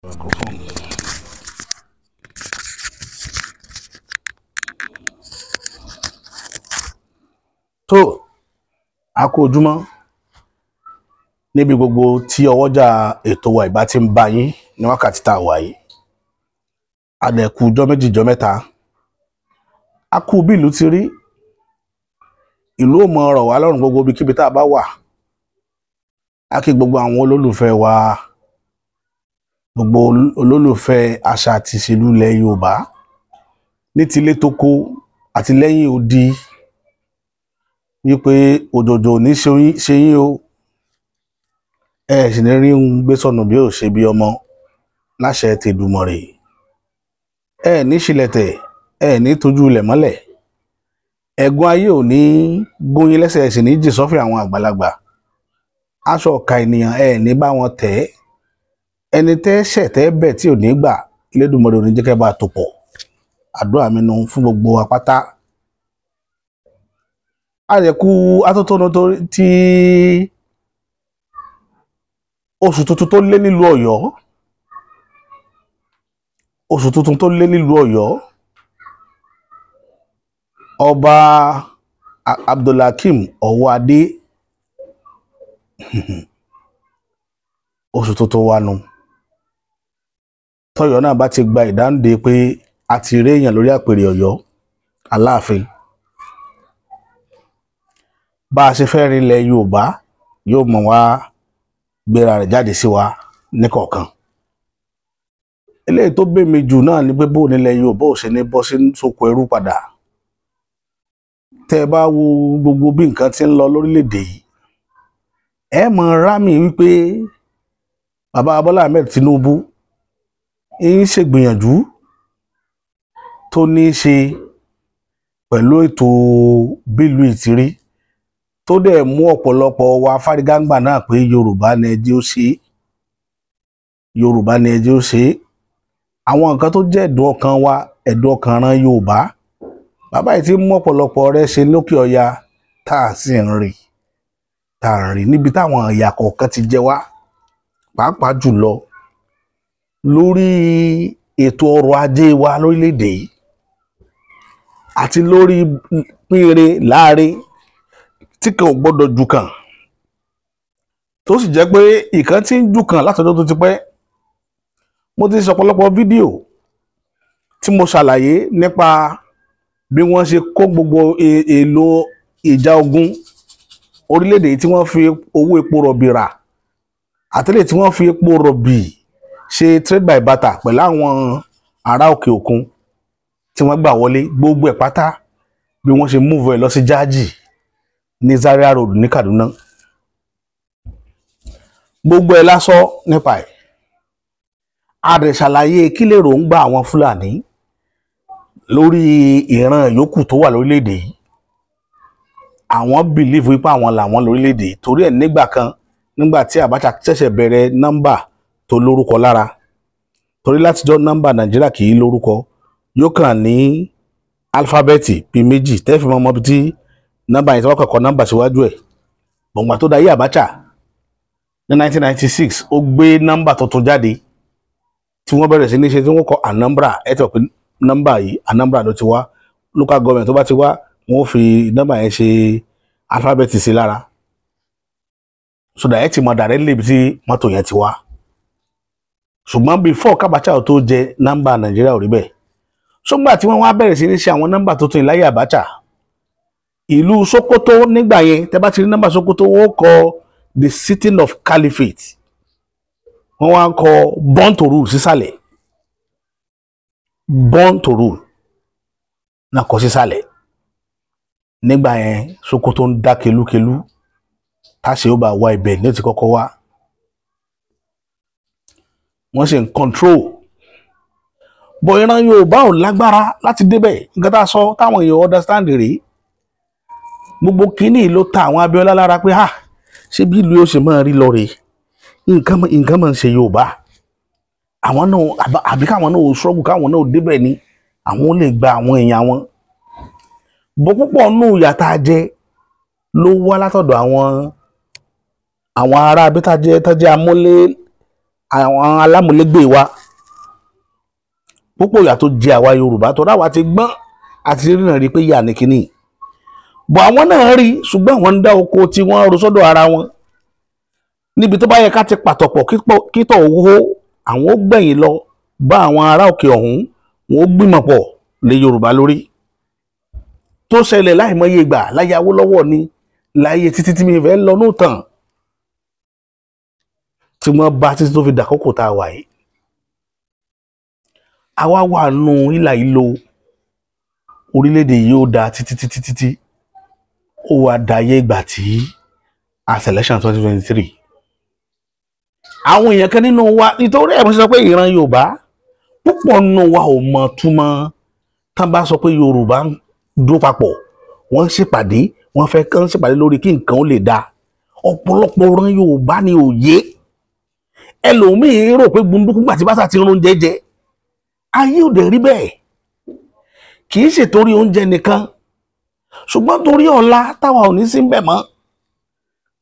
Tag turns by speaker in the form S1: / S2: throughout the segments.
S1: Microphone. Tó a kú ojúmọ́ níbi gbogbo tí ọwọ́jà ètò wa ìbá ti ń bá yín ní wákàtí tá a wà yìí. A dẹ̀ kú ọjọ́ méjì ọjọ́ mẹ́ta. A kú bí ìlú ti rí. Ìlú ò mọ ọ̀rọ̀ wa lọ́rùn gbogbo ibikíbi tá a bá wà. A kí gbogbo àwọn olólùfẹ́ wa, gbogbo olólùfẹ́ àṣà àti ìṣèlú ilẹ̀ Yorùbá ní tilé tóko àti lẹ́yìn odi wípé òjòjò ò ní ṣe yín o, ẹ sì ní rí ń gbé sọnù bí ò ṣe bí ọmọ láṣẹ tèdùmọ̀rè. Ẹ ní ṣílẹ̀tẹ̀, ẹ ní tójú ilẹ̀ mọ́lẹ̀, ẹ̀gún ayé ò ní gún yín lẹ́sẹ̀, ẹ sì ní jì sọ́fìn àwọn àgbàlagbà. Aṣọ ọ̀ka ènìyàn ẹ ní bá wọn tẹ̀ ẹ́, ẹni tẹ́ ṣẹ̀ tẹ́ bẹ̀ tí ò ní gbà, Elédùmarè ò ní jẹ́ kẹ́ bá a tò pọ̀. Àdúrà mi nu fún gbogbo apáta. A lè kú atótónu tí oṣù tuntun tó lé nílùú Ọ̀yọ́, oṣù tuntun tó lé nílùú Ọ̀yọ́. Ọba Abdulhakeem Ọwọ́adé, oṣù tuntun wa nu. Tọ́yọ́ náà bá ti gba ìdáǹdè pé a ti rí èèyàn lórí àpèrè Ọ̀yọ́ Aláàfin, bá a ṣe fẹ́ rinlẹ̀ Yorùbá yóò mọ̀ wá gbéra rẹ̀ jáde sí wa níkọ̀ọ̀kan. Eléyìí tó bèmí jù náà ni pé bó nílẹ̀ Yorùbá ò ṣe ní bọ́ sí sóko ẹrú padà. Tẹ́ ẹ bá wo gbogbo bí nǹkan ti ń lọ lórílẹ̀‐èdè yìí, ẹ mọ̀ rámì wípé bàbá Bọ́lá Ahmed Tinubu ń ṣègbìyànjú tó ní í ṣe pẹ̀lú ètò bílùú ìtìrí tó dẹ̀ mú ọ̀pọ̀lọpọ̀ wa fárígáǹgbà náà pé Yorùbá ni ẹjẹ́ ó ṣe é, Yorùbá ni ẹjẹ́ ó ṣe é. Àwọn nǹkan tó jẹ́ ẹ̀dùn ọkàn wa, ẹ̀dùn ọkàn ran Yorùbá, bàbá yìí ti mú ọ̀pọ̀lọpọ̀ rẹ̀ ṣe lókè ọya tá a sì ń rí, tá a ń rí níbi táwọn ẹ̀yà kọ̀ọ̀kan ti jẹ wá, pàápàá jùlọ lórí ètò ọrọ̀ ajé wa lórílẹ̀‐èdè yìí àti lórí pínre láàrin tí kan ò gbọ́dọ̀ jù kàn, tó sì jẹ́ pé ìkan tí ń jù kàn látọjọ́ tó ti pẹ́. Mo ti ṣe ọ̀pọ̀lọpọ̀ fídíò tí mo ṣàlàyé nípa bí wọ́n ṣe kó gbogbo èlò ìjà ogun orílẹ̀-èdè tí wọ́n fi owó epo rọ̀bì rà àtẹ́lẹ̀ tí wọ́n fi epo rọ̀bì ṣe trade by barter pẹ̀lú àwọn ará òkè òkun tí wọ́n gbà wọlé, gbogbo ẹ̀ pátá bí wọ́n ṣe move ẹ̀ lọ sí Jájì ní Zaria Road ní Kaduna. Gbogbo ẹ̀ lásọ nípa ẹ̀. A dẹ̀ ṣàlàyé kí lè ròǹgbà àwọn Fúlàní lórí ìran yòókù tó wà lórílẹ̀‐èdè yìí. Àwọn bìlífù wípé àwọn làwọn lórílẹ̀‐èdè yìí, torí ẹ̀ nígbà kan nígbà tí Abacha ṣẹ̀ṣẹ̀ bẹ̀rẹ̀ nọ́mbà tó lórúkọ lára, torí látijọ́ nọ́mbà Nàìjíríà kì í lórúkọ, yóò kàn ní álífábẹ́ẹ̀tì bíi méjì tẹ́fì mọ́ ọmọ bíi tí nọ́mbà yẹn tí wọ́n kọ́kọ́ nọ́mbà síwájú ẹ̀. Gbọ̀ngbà tó dayé Abacha ní 1996, ó gbé nọ́mbà tuntun jáde tí wọ́n bẹ̀rẹ̀ sí ní ṣe, tí wọ́n kọ Anambra. Ẹ ti mọ̀ pé nọ́mbà yìí Anambra ló ti wá, local government tó bá ti wá wọ́n fi nọ́mbà yẹn ṣe álífábẹ́ẹ̀tì sí lára, so that ẹ ti mọ̀ directly ibi tí mọ́tò yẹn ti wá. Ṣùgbọ́n before Abacha tó jẹ, nọ́mbà Nàìjíríà ò rí bẹ́ẹ̀. Ṣùgbọ́n tí wọ́n wá bẹ̀rẹ̀ sí ní ṣe àwọn nọ́mbà tuntun láyé Abacha, ìlú Sokoto nígbà yẹn, tẹ́ bá ti rí nọ́mbà Sokoto, wọ́n kọ the city of Caliphate, wọ́n wá kọ born to rule sísàlẹ̀, born to rule náà kọ sísàlẹ̀. Nígbà yẹn Sokoto ń dá kelúkelú, táṣe ó bá wá ibẹ̀ ní ó ti kọ́kọ́ wá, wọ́n sì ń control bọ̀. Ìran Yorùbá ò lágbára láti débẹ̀. Nǹkan tá a sọ táwọn èèyàn understand rèé. Gbogbo kínní ló ta àwọn Abíọ́lá lára pé ha, ṣé bí ìlú yóò ṣe máa rí lọ rèé? Nǹkan nǹkan máa ń ṣe Yorùbá àwọn náà, àbí káwọn náà ò struggle, káwọn náà ò débẹ̀ ni àwọn ò lè gba àwọn èèyàn wọn bó. Púpọ̀ nù ìyà tá a jẹ ló wá látọ̀dọ̀ àwọn ará abẹ́tàjẹ́ tọ́jẹ́ amúlé. àwọn alámúlégbè wa. Púpọ̀ ìyà tó jẹ àwa Yorùbá tó dáwà ti gbọ́n àti rìnà rí pé yà ní kínní bọ̀ àwọn náà rí, ṣùgbọ́n àwọn ń dá oko tí wọ́n ro sọ́dọ̀ ara wọn níbi tó bá yẹ ká ti pàtọ̀pọ̀ kítọ̀ owó, àwọn ó gbẹ̀yìn lọ bá àwọn ará òkè ọ̀hún, wọn ó gbìmọ̀ pọ̀ lé Yorùbá lórí. Tó ṣẹlẹ̀ láìmọye ìgbà láyé Awólọ́wọ̀ ni, láyé títí tí mi fẹ́ lọ nóòtàn tí wọ́n bá títí tó fi dàkókò tá a wà yìí. Àwa wà nù ìlà ìlò orílẹ̀-èdè yìí ó da títí títí títí ó wá dayé ìgbà tí a selection 2023. Àwọn èèyàn kan nínú wa, nítorí ẹ̀ mo sọ pé ìran Yorùbá púpọ̀ nínú wa ò mọ̀ túmọ̀ tán bá sọ pé Yorùbá ń dúró papọ̀, wọ́n ń ṣèpàdé, wọ́n fẹ́ kán ṣèpàdé lórí kí nǹkan ó lè dáa. Ọ̀pọ̀lọpọ̀ ìran Yorùbá ni òye. Ẹlòmíín rò pé gbunduku gbà tí bá sà ti ń oúnjẹ jẹ, ayé ò dẹ̀ rí bẹ́ẹ̀. Kì í ṣètorí oúnjẹ nìkan, ṣùgbọ́n torí ọ̀la táwa ò ní sí ń bẹ̀ mọ́,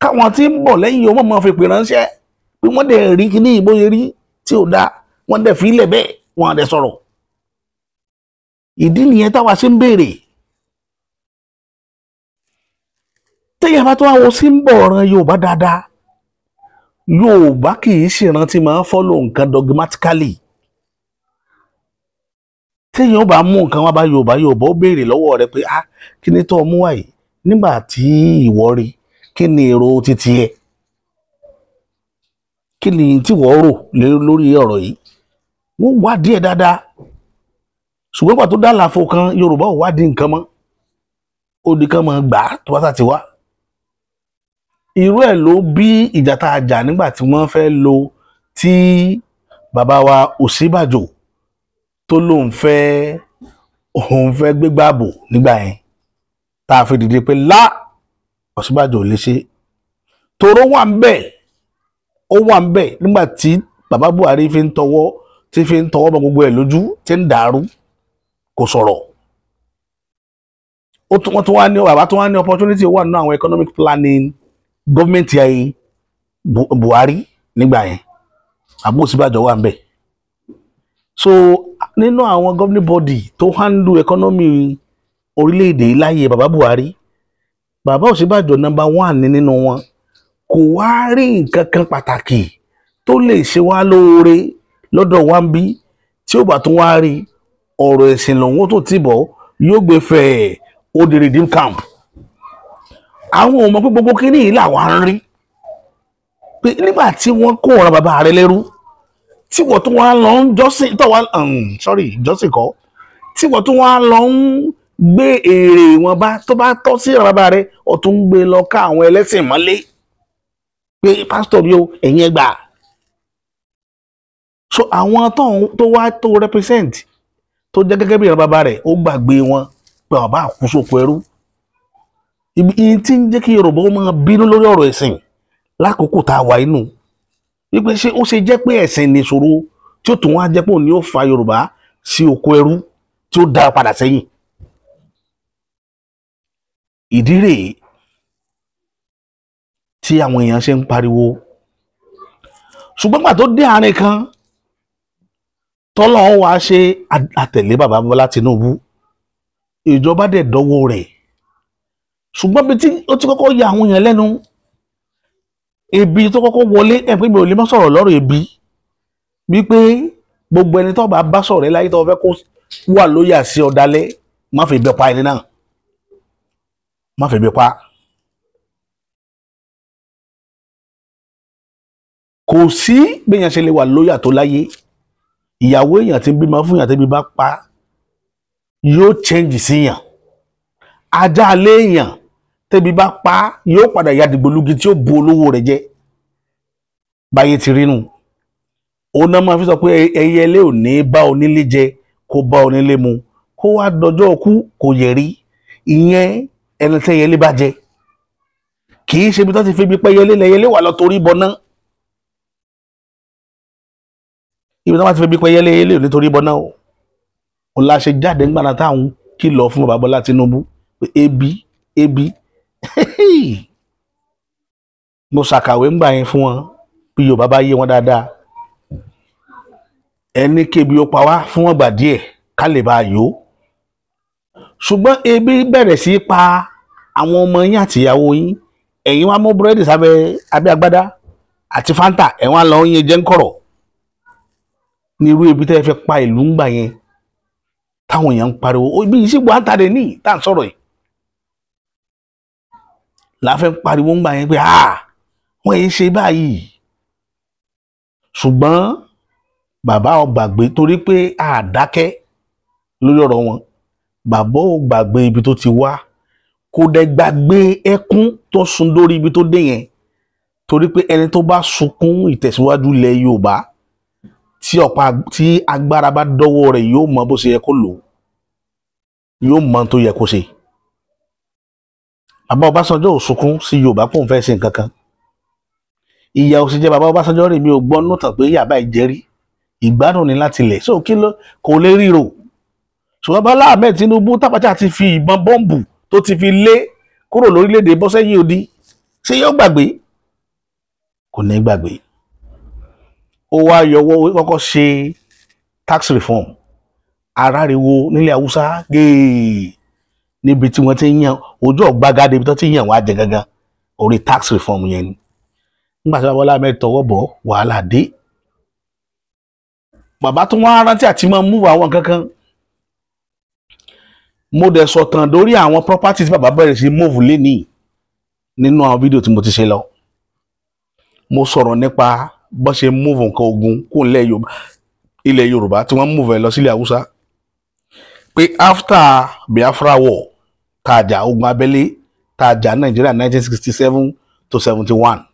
S1: káwọn tí ń bọ̀ lẹ́yìn ọmọ máa fi pè ránṣẹ́ pé wọ́n dẹ̀ rí kíní ìbóye rí tí ò dáa, wọ́n dẹ̀ fi ilẹ̀ bẹ́ẹ̀, wọ́n dẹ̀ sọ̀rọ̀. Ìdí nìyẹn táwa ṣe ń béèrè. Téèyàn bá tó wá wo sí ń bọ̀ ọ̀ràn Yorùbá dáadáa, Yorùbá kì í ṣèrántí máa ń fọ́lò nǹkan dogmatically. Téèyàn bá mú nǹkan wá bá Yorùbá, Yorùbá ó béèrè lọ́wọ́ rẹ pé ah, kí ni tó mú wá yìí nígbà tí ìwọ rí, kí ni èrò títí ẹ, kí ni tí wọ́n rò lórí ọ̀rọ̀ yìí. Wọ́n wádìí ẹ̀ dáadáa. Ṣùgbọ́n pàtó dá àlàfo kan, Yorùbá ò wádìí nǹkan mọ́, ó di kan mọ́ gbà tó bá sà ti wá. Irú ẹ̀ ló bí ìjà tá a jà nígbà tí wọ́n fẹ́ lo tí bàbá wa Ọ̀ṣínbàjò tó lóun fẹ́ òun fẹ́ gbégbá ààbò nígbà yẹn, tá a fi dìde pé lá Ọ̀ṣínbàjò lè ṣe. Tòró wà ń bẹ̀, ó wà ń bẹ̀ nígbà tí bàbá Buhari fi ń tọwọ́ tí fi ń tọwọ́ bọ gbogbo ẹ̀ lójú tí ń dàrú, kò sọ̀rọ̀. Ó tún wọ́n tún wá ní bàbá tún wá ní opportunity wà nínú àwọn economic planning gọ́ọ̀mẹ̀ntì ayé Buhari nígbà yẹn, àbú Ọ̀ṣínbàjò wà ń bẹ̀. So nínú àwọn governing body tó handle economy orílẹ̀-èdè láyé bàbá Buhari, bàbá Ọ̀ṣínbàjò number one ní nínú wọn. Kò wá rí nǹkan kan pàtàkì tó lè ṣe wá lóore lọ́dọ̀ wa ń bí, tí ó bá tún wá rí ọ̀rọ̀ ẹ̀sìn lòun tó ti bọ̀ yóò gbé fẹ̀ ó di redeem camp. Àwọn ò mọ̀ pé gbogbo kínní yìí làwa ń rí pé nígbà tí wọ́n kó ọ̀ràn bàbá rẹ lẹ́rú, tí wọ́n tún wá lọ ń jọ́sìn tó wá sorry jọ́sìn kọ́, tí wọ́n tún wá lọ ń gbé èrè wọn bá tó bá tọ́ sí ọ̀ràn bàbá rẹ, ó tún ń gbé lọ ká àwọn ẹlẹ́sìn mọ́lé pé pásítọ̀ mi ò ẹ̀yin ẹ gbà. So àwọn tó wá tó represent tó jẹ́ gẹ́gẹ́ bí ìran bàbá rẹ̀, ó gbàgbé wọn pé bàbá àkóso oko ẹrú. Ibi tí ń jẹ́ kí Yorùbá ó máa bínú lórí ọ̀rọ̀ ẹ̀sìn lákòókò tá a wà inú wípé ṣé ó ṣe jẹ́ pé ẹ̀sìn nìṣòro tí ó tún wá jẹ́ pé òun ni ó fa Yorùbá sí oko ẹrú tí ó dá a padà sẹ́yìn. Ìdí rèé tí àwọn èèyàn ṣe ń pariwo. Ṣùgbọ́n gbà tó dé àárín kan, tọ́lọ́run wá ṣe àtẹ̀lé bàbá Bọ́lá Tinubu, ìjọba dẹ̀ dọ́wọ́ rẹ̀. Ṣùgbọ́n bí tí ó ti kọ́kọ́ ya àwọn èèyàn lẹ́nu, ebi tó kọ́kọ́ wọlé ẹ̀ pé mi ò lè má sọ̀rọ̀ lọ́rọ̀ ebi, wípé gbogbo ẹni tó bá bá sọ̀rọ̀ ẹ láyé tó fẹ́ kó wà lóyà sí ọ̀dàlẹ̀, má fi ibi pa ẹni náà, má fi ibi pa. Kò sí béèyàn ṣe lè wà lóyà tó láyé, ìyàwó èèyàn tí ń bímọ fún èèyàn tẹ́bi bá pa yóò change sí yàn, ajá alé èèyàn tẹ́bi bá pa yóò padà ya dìgbòlugi tí ó bu olówó rẹ̀ jẹ. Báyé ti rí nù. Òun náà máa fi sọ pé ẹyẹlé ò ní bá onílé jẹ kó bá onílé mu, kó wá dọjọ́ kú kò yẹ rí. Ìyẹn ẹni tẹ́yẹlé bá jẹ, kì í ṣe ibi tó ti fi ibi pẹ́yẹlé lẹ́yẹlé wà lọ torí bọná. Ibi tó bá ti fi ibi pẹ́yẹlé yẹlé ò ní torí bọná o. Òun la ṣe jáde ńgbà náà táwọn kìlọ̀ fún bàbá Bọ́lá Tinubu pé ebi ebi. Mo ṣàkàwé ńgbà yẹn fún wọn bí Yorùbá bá yé wọn dáadáa. Ẹni kébi ó pa wá fún ọgbà díẹ̀ ká lè bá a yó, ṣùgbọ́n ebi bẹ̀rẹ̀ sí í pa àwọn ọmọ yín àtìyàwó yín, ẹ̀yin wá mú búrẹ́dì sábẹ́ abẹ́ agbádá àti Fanta, ẹ̀ wá lọ yín jẹ́ ń kọ̀rọ̀. Ní irú ebi tẹ́ ẹ fẹ́ pa ìlú ń gbà yẹn, táwọn èèyàn ń pariwo ibi yìí sì wà ń tàdé ní tá à ń sọ̀rọ̀ yìí láfẹ́ ń pariwo ń gbà yẹn pé wọ́n yìí ṣe báyìí. Ṣùgbọ́n bàbá ò gbàgbé, torí pé àdákẹ́ lórí ọ̀rọ̀ wọn. Bàbá ò gbàgbé ibi tó ti wá, kò dẹ̀ gbàgbé ẹkún tó sun lórí ibi tó dé yẹn, torí pé ẹni tó bá sunkún ìtẹ̀síwájú ilẹ̀ Yorùbá, tí ọ̀pá tí agbára bá dọ́wọ́ rẹ̀, yóò mọ bó ṣe yẹ kó lò, yóò mọ tó yẹ kó ṣe. Bàbá Ọbásanjọ́ ò sunkún sí Yorùbá pòun fẹ́ ṣe nǹkan kan. Ìyà ò sì jẹ́ bàbá Ọbásanjọ́ rè, mi ò gbọ́ nùtàn pé yàbá ìjẹ́rí ìgbádùn ni láti lẹ̀ so kí ló kò lè ríro. Ṣùgbọ́n Bọ́lá Ahmed Tinubu tábàjá ti fi ìbọn bọ́ǹbù tó ti fi lé kúrò lórílẹ̀‐èdè bọ́ sẹ́yìn odi, ṣé yóò gbàgbé? Kò ní gbàgbé. Ó wá yọwọ́, kọ́kọ́ ṣe tax reform, aráriwo nílẹ̀ Haúsá géè níbi tí wọ́n ti ń yan ojú ọ̀gbagadé, ibi tí wọ́n ti ń yàn wá jẹ gangan orí tax reform yẹn ni. Nígbà tí Bọ́lá Ahmed tọwọ́ bọ̀, wàhálà dé. Bàbá tó wọ́n rántí àti máa mú àwọn kankan. Mo dẹ̀ sọ̀tàn lórí àwọn properties bàbá bẹ̀rẹ̀ sí move lénìí nínú àwọn fídíò tí mo ti ṣe lọ. Mo sọ̀rọ̀ nípa bó ṣe move nǹkan ogun kó ilẹ̀ Yorùbá tí wọ́n move ẹ̀ lọ sílẹ̀ Haúsá, pé after Biafra war tá a jà, ogun abẹ́lé tá a jà Nàìjíríà 1967 to 71,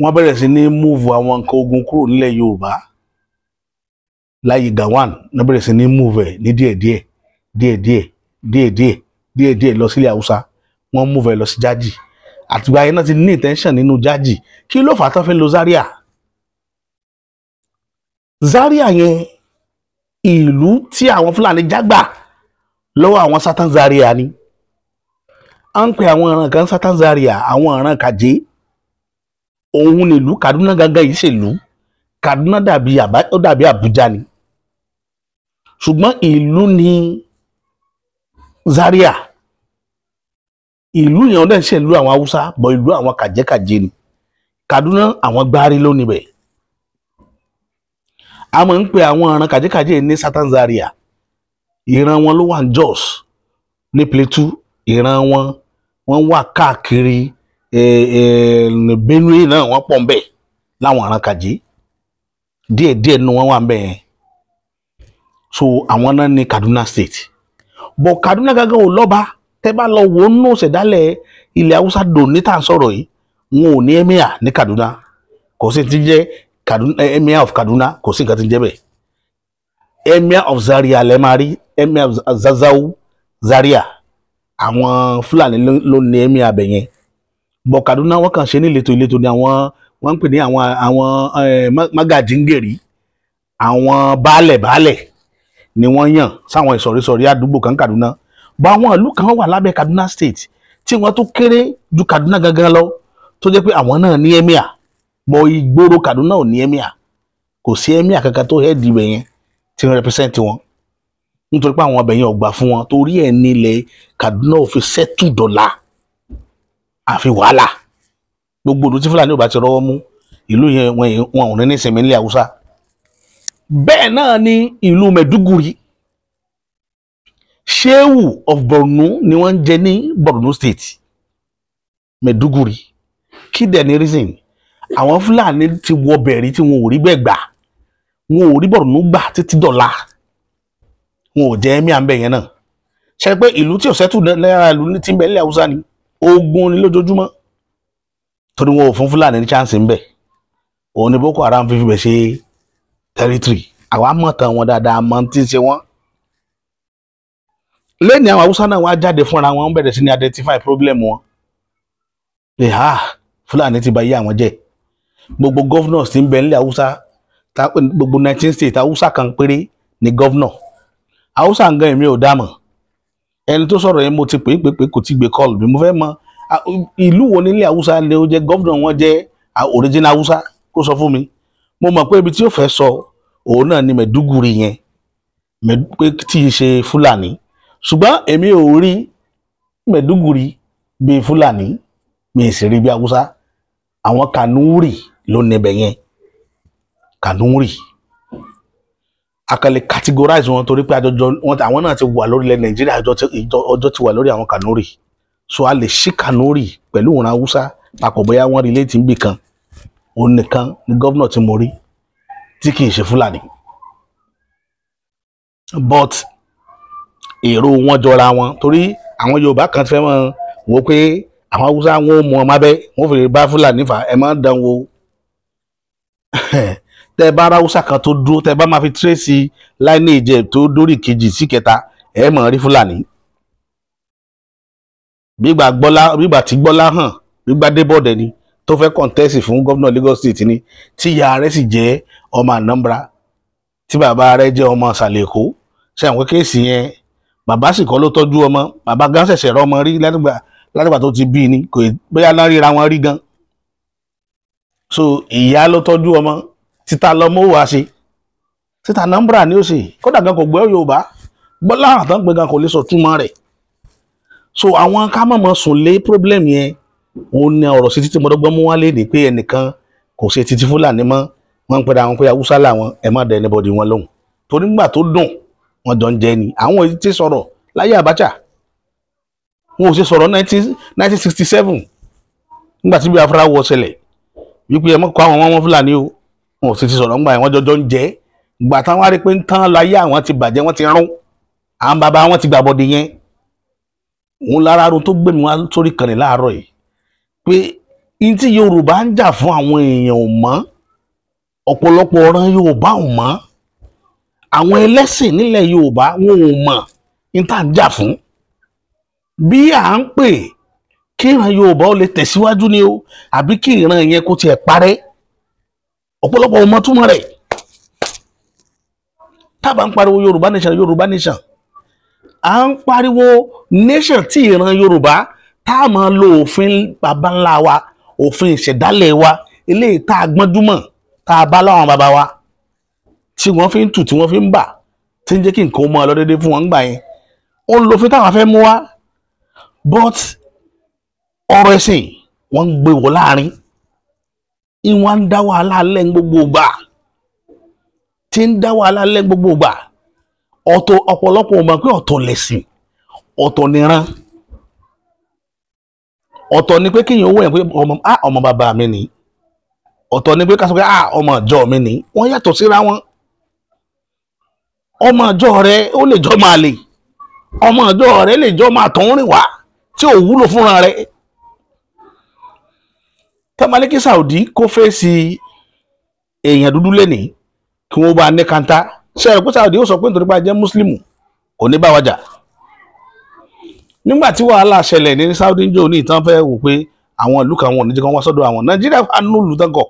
S1: wọ́n bẹ̀rẹ̀ sí ní move àwọn nǹkan ogun kúrò nílẹ̀ Yorùbá láyé Gowon. Wọ́n bẹ̀rẹ̀ sí ní move ẹ̀ ní díẹ̀díẹ̀ díẹ̀díẹ̀ díẹ̀díẹ̀ díẹ̀díẹ̀ lọ sílẹ̀ Haúsá. Wọ́n move ẹ̀ lọ sí Jájì. Àtìgbà yẹn náà ti ní intention nínú Jájì. Kí ló fà á tán fi lo Zaria? Zaria yẹn, ìlú tí àwọn Fúlàní jágbà lọ́wọ́ àwọn Satan Zaria ni. À ń pè àwọn ìran kan Satan Zaria, àwọn ìran Kàjé. Òun nílùú Kaduna gangan yìí ṣèlú Kaduna dàbí ó dàbí Àbújá ni, ṣùgbọ́n ìlú ní Zaria. Ìlú yẹn ọdẹ ń ṣèlú àwọn Haúsá bọ, ìlú àwọn kàjẹkàjẹ ni. Kaduna, àwọn gbárí ló níbẹ̀. A máa ń pè àwọn ìran kàjẹkàjẹ ní Satan Zaria. Ìran wọn ló wà ní Jos, ní Plateau. Ìran wọn, wọ́n wà káàkiri Benue náà, wọ́n pọ̀ ń bẹ̀ láwọn ìran kàjẹ. Díẹ̀díẹ̀ nínú wọn wà ń bẹ̀ yẹn. So àwọn náà ní Kaduna State, but Kaduna gangan ò lọ́ba. Tẹ́ bá lọ wò ó nù ṣẹ̀dálẹ̀ ilẹ̀ Haúsá dòní tá à ń sọ̀rọ̀ yìí, wọn ò ní emir ní Kaduna. Kò sí ti jẹ́ Kaduna, emir of Kaduna, kò sí nǹkan tí ń jẹ́ bẹ́ẹ̀. Emir of Zaria lẹ́ máa rí, emir of Zazzau Zaria. Àwọn Fúlàní ló ní emir abẹ yẹn, but Kaduna, wọ́n kàn ṣe ní ìletò ìletò ní. Àwọn wọ́n ń pè ní àwọn magajingeri, àwọn baálẹ̀ baálẹ̀ ni wọ́n yàn sáwọn ìsọ̀rísọ̀rí àdúgbò kan Kaduna. Bọ́ àwọn ìlú kan wà lábẹ́ Kaduna State tí wọ́n tó kéré ju Kaduna gangan lọ, tó jẹ́ pé àwọn náà ní emir, bọ́ ìgboro Kaduna ò ní emir. Kò sí emir kankan tó head ibẹ̀ yẹn tí wọ́n represent wọn, nítorí pé àwọn ọbẹ̀ yẹn ò gbà fún wọn. Torí ẹ̀ nílẹ̀ Kaduna ò fi settle dọ̀la, àfi wàhálà. Gbogbo ìlú tí Fúlàní ò bá ti rọ́wọ́ mú, ìlú yẹn wọn ò ní ní ìsinmi nílẹ̀ Haúsá. Bẹ́ẹ̀ náà ni ìlú Maiduguri. Shehu of Borno ni wọ́n ń jẹ ní Borno State, Maiduguri. Kí dẹ̀ ní reason? Àwọn Fúlàní ti wọ bẹ̀rí tí wọn ò rí bẹ́ẹ̀ gbà, wọn ò rí Borno gbà títí dọ̀la. Wọn ò jẹ́ emir ń bẹ̀ yẹn náà. Ṣe pé ìlú tí ò settle lára ìlú tí ń bẹ nílẹ̀ Haúsá ni, ogun ni lójoojúmọ́, torí wọn ò fún Fúlàní ní chance ń bẹ̀. Òun ni Boko Haram fi bẹ̀ ṣe territory. Àwa mọ̀ tán wọn dáadáa, mọ̀ tí ń ṣe wọ́n lẹ́ni. Àwọn Haúsá náà wá jáde fúnra wọn, bẹ̀rẹ̀ sí ní identify problem wọn pé ha, Fúlàní ti bà yé àwọn jẹ́. Gbogbo governors tí ń bẹ nílẹ̀ Haúsá, gbogbo 19 state, Haúsá kan péré ni governor Haúsá ń gan. Èmi ò dámọ̀ ẹni tó sọ̀rọ̀ yẹn. Mo ti pè é pè pé kò tí gbé call mi. Mo fẹ́ mọ̀ ìlú wo nílẹ̀ Haúsá ni ó jẹ́ governor wọn jẹ́ original Haúsá, kó sọ fún mi. Mo mọ̀ pé ibi tí ó fẹ́ sọ òun náà ni Maiduguri yẹn, pé tí í ṣe Fúlàní, ṣùgbọ́n èmi ò rí Maiduguri bíi Fúlàní, mi sì rí bí Haúsá. Àwọn Kanuri ló níbẹ̀ yẹn. Kanuri akàlẹ̀ categorize wọn torí pé àjọjọ wọn, àwọn náà ti wà lórílẹ̀ Nàìjíríà, ọjọ́ ti wà lórí àwọn Kanuri. So a lè ṣí Kanuri pẹ̀lú ìran Haúsá papọ̀, bóyá wọ́n relate níbì kan. Òun nìkan ni governor tí mo rí tí kì í ṣe Fúlàní, but èrò wọn jọra wọn, torí àwọn Yorùbá kan ti fẹ́ mọ̀ wò pé àwọn Haúsá wọn ò mú ọmọ abẹ́ wọn ò fi bá Fúlàní fà. Ẹ má dán wò. Tẹ bá ara Haúsá kan tó dúró, tẹ bá máa fi trace lineage tó dórí kejì sí kẹta, ẹ mọ̀ rí Fúlàní. Gbígbà gbọ́lá, gbígbà tí gbọ́lá hàn, gbígbà débọ̀dẹ̀ ni tó fẹ́ contest fún gómìnà Lagos State ni, tí ìyá rẹ̀ sì jẹ́ ọmọ Anambra, tí bàbá rẹ̀ jẹ́ ọmọ ìsàlẹ̀ Èkó. Ṣe àwọn case yẹn, bàbá sì kọ́ ló tọ́jú ọmọ. Bàbá gan ṣẹ̀ṣẹ̀ rọ́ ọmọ rí látìgbà tó ti bí ni, kò bóyá náà ríra wọn rí gan. So ìyá ló tọ́jú ọmọ. Títa lọmọ ó wá ṣe, títa Anambra ni ó ṣe. Kódà gan kò gbọ́ Yorùbá gbọ́lá àtàn pé gan kò lè sọ túmọ̀ rẹ̀. So àwọn ká mọ̀mọ́ sùn lé problem yẹn, òun ni ọ̀rọ̀ sí títí mọ́dọ́gbọ́n mú wálé ní pé ẹnìkan kò ṣe títí Fúlàní mọ́. Wọ́n ń pera àwọn pé Haúsá làwọn. Ẹ má dẹ anybody wọn lóhùn, torí nígbà tó dùn wọ́n jọ ń jẹ ni. Àwọn èyí tí sọ̀rọ̀ láyé Abacha, wọn ò ṣe sọ̀rọ̀ 1967 nígbà tí Biafra wọ ṣẹlẹ̀ wípé ẹ mọ́ kọ́ àwọn ọmọ Fúlàní o. Wọn ò sì ti sọ̀rọ̀ ńgbà yẹn, wọ́n jọjọ ń jẹ́. Gbà táwọn á rí pé ń tán láyé, àwọn ti bàjẹ́, wọ́n ti rún àwọn bàbá wọn ti gbàbọ̀dé yẹn. Òun lára arun tó gbé mi wá sórí kànnì láàárọ̀ yìí pé n tí Yorùbá ń jà fún, àwọn èèyàn ò mọ̀. Ọ̀pọ̀lọpọ̀ ọ̀ràn Yorùbá ò mọ̀. Àwọn ẹlẹ́sìn nílẹ̀ Yorùbá, wọn ò mọ̀ n tá à ń jà fún. Bí à ń pè kí ìran Yorùbá ó lè tẹ̀síwájú ni o, àbí kí ìran yẹn kó tiẹ̀ parẹ́, ọ̀pọ̀lọpọ̀ ọmọ túmọ̀ rẹ̀. Tábà ń pariwo Yorùbá nation, Yorùbá nation, à ń pariwo nation tí ìran Yorùbá tá a máa lo òfin baba ńlá wa, òfin ìṣẹ̀dálẹ̀ wa, eléyìí tá a gbọ́njúmọ̀, tá a bá láwọn baba wa, tí wọ́n fi ń tù, tí wọ́n fi ń bà, tí ń jẹ́ kí nǹkan ó máa lọ déédéé fún wọn gbà yẹn. Ó ń lo òfin táwọn fẹ́ mú wá, but ọ̀rọ̀ ẹ̀sìn wọ́n ń gbé wọ láàrin, ìwọ̀n ń dá wàhálà lẹ́ gbogbo ìgbà, tí ń dá wàhálà lẹ́ gbogbo ìgbà. Ọ̀tọ̀, ọ̀pọ̀lọpọ̀ mọ̀ pé ọ̀tọ̀ lẹ̀sìn, ọ̀tọ̀ nìran. Ọ̀tọ̀ ni pé kéèyàn owó yẹn pé ọmọ, ah, ọmọ bàbá mi ni. Ọ̀tọ̀ ni pé ká sọ pé, ah, ọmọ ìjọ mi ni. Wọ́n yàtọ̀ síra wọn. Ọmọ ìjọ rẹ ó lè jọ máa lè, ọmọ ìjọ rẹ lè jọ máa tọ̀ ń rìn wá tí ò wúlò fúnra rẹ̀. Tẹ́malẹ́kí Saudi kó fèsì èèyàn dúdú lẹ́nìí kí wọ́n bá ní kanta ṣe é pé Saudi ó sọ pé nítorí pé a jẹ́ mùsùlùmù, kò ní bá wa jà. Nígbà tí wàhálà ṣẹlẹ̀ ní Saudi ń jò ní ìtàn, fẹ́ wò pé àwọn ìlú kan, wọn ò ní jẹ́ kí wọ́n wá sọ́dọ̀ àwọn. Nàìjíríà wà nínú ìlú tán kọ̀.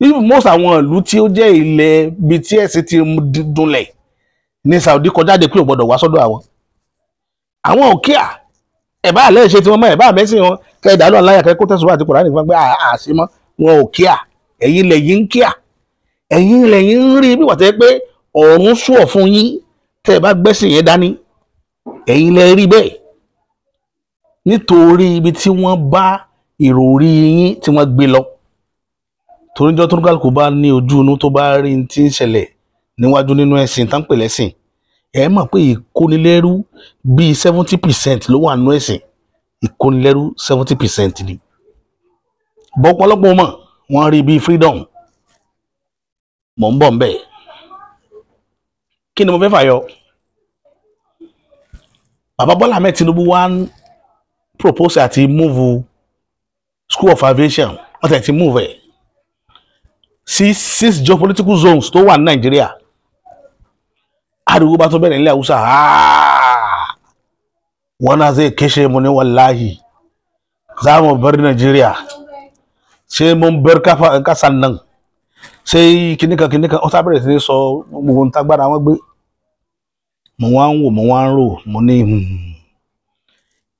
S1: Even most àwọn ìlú tí ó jẹ́ ilẹ̀ bíi tí ẹ̀sìn ti dunlẹ̀ ní Saudi kọjá de pé ò gbọ́dọ̀ wá sọ́dọ̀ àwọn. Àwọn ò kíà ẹ̀ bá àlẹ́ ṣe tí wọ́n mọ̀ ẹ̀ bá àmẹ́sìn wọn kẹ́ ẹ̀ dàlú aláyà kẹ́ kó tẹ̀sùn àti Kùránì fún pé àṣì mọ́. Wọn ò kíà. Ẹ̀yin lẹ̀yin ń kíà, ẹ̀yin lẹ̀yin ń rí bí wà tẹ́ pé ọ̀run sùọ̀ fún yín tẹ́ ẹ bá gbẹ́sìn yẹn dání. Ẹ̀yin lẹ rí bẹ́ẹ̀ nítorí ibi tí wọ́n bá ìròrí yín tí wọ́n gbé lọ. Torí jọ́ tó ní kálukú bá ní ojú inú, tó bá rí ní tí ń ṣẹlẹ̀ níwájú nínú ẹ̀sìn tán pè lẹ́sìn, ẹ mọ̀ pé ìkónilẹ́rú bíi 70% ló wà nínú ẹ̀sìn. Ìkónilẹ́rú 70% ni. Bọ́pọ̀lọpọ̀ mọ̀ wọ́n rí bíi freedom. Mọ̀ ń bọ̀ ń bẹ̀. Kí ni mo fẹ́ fàyọ? Bàbá Bọ́lá Ahmed Tinubu wá ń propose àti move School of Aviation. Wọ́n tẹ̀ ti move ẹ̀ sí six geopolitical zones tó wà ní Nàìjíríà. Ariwo bá tó bẹ̀rẹ̀ nílẹ̀ Haúsá, wọn zai kashe mu ne, wallahi za mu bar Nàìjíríà, sai mun bar kasan nan, sai kìnìkan kìnìkan. Ó sábẹ̀rẹ̀ sí ní sọ gbogbo nǹkan tágbára wọn gbé. Mo wá ń wò, mo wá ń rò, mo ní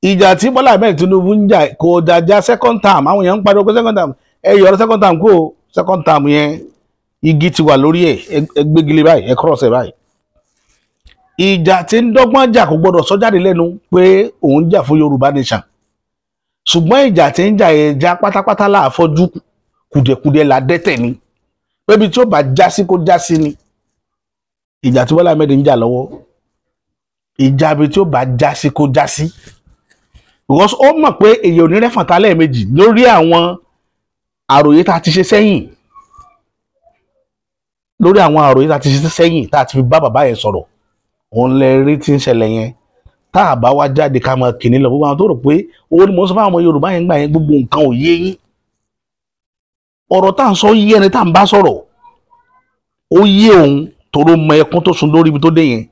S1: ìjà tí Bọ́lá Ahmed Tinubu ń jà kò jàjà second term. Àwọn èèyàn ń pariwo pé second term, ẹ yọrọ second term kó second term yẹn. Igi ti wà lórí ẹ̀, ẹ gbégilé báyìí, ẹ cross ẹ̀ báyìí. Ìjà tí ń dọ́gbọ́n jà kò gbọ́dọ̀ sọ jáde lẹ́nu pé òun jà fún Yorùbá nation, ṣùgbọ́n ìjà tí ń jà yẹn já pátápátá láàfọ́jú, kùdẹ̀kùdẹ̀ là dẹ́tẹ̀ ni, pébi tí ó bá já sí kó já sí ni. Ìjà tí Bọ́lá Ahmed ń jà lọ́wọ́, ìjà ibi tí ó bá já sí kó já sí, because ó mọ̀ pé èyí ò ní rẹ́fọ̀n ta lẹ́ẹ̀mejì lórí àwọn àròyé tá a ti ṣe sẹ́yìn, lórí àwọn àròyé tá a ti ṣe sẹ́yìn tá a ti fi bá bàbá yẹn sọ̀rọ̀. Òun lẹ rí tí ń ṣẹlẹ̀ yẹn. Tá a bá wá jáde ká máa kìíní lọ, gbogbo àwọn tó rò pé owó ni mò ń sọ fáwọn ọmọ Yorùbá yẹn gbà yẹn, gbogbo nǹkan ò yé yín. Ọ̀rọ̀ tá à ń sọ yé ẹni tá à ń bá sọ̀rọ̀, ó yé òun tòró mọ ẹkún tó sun lórí ibi tó dé yẹn.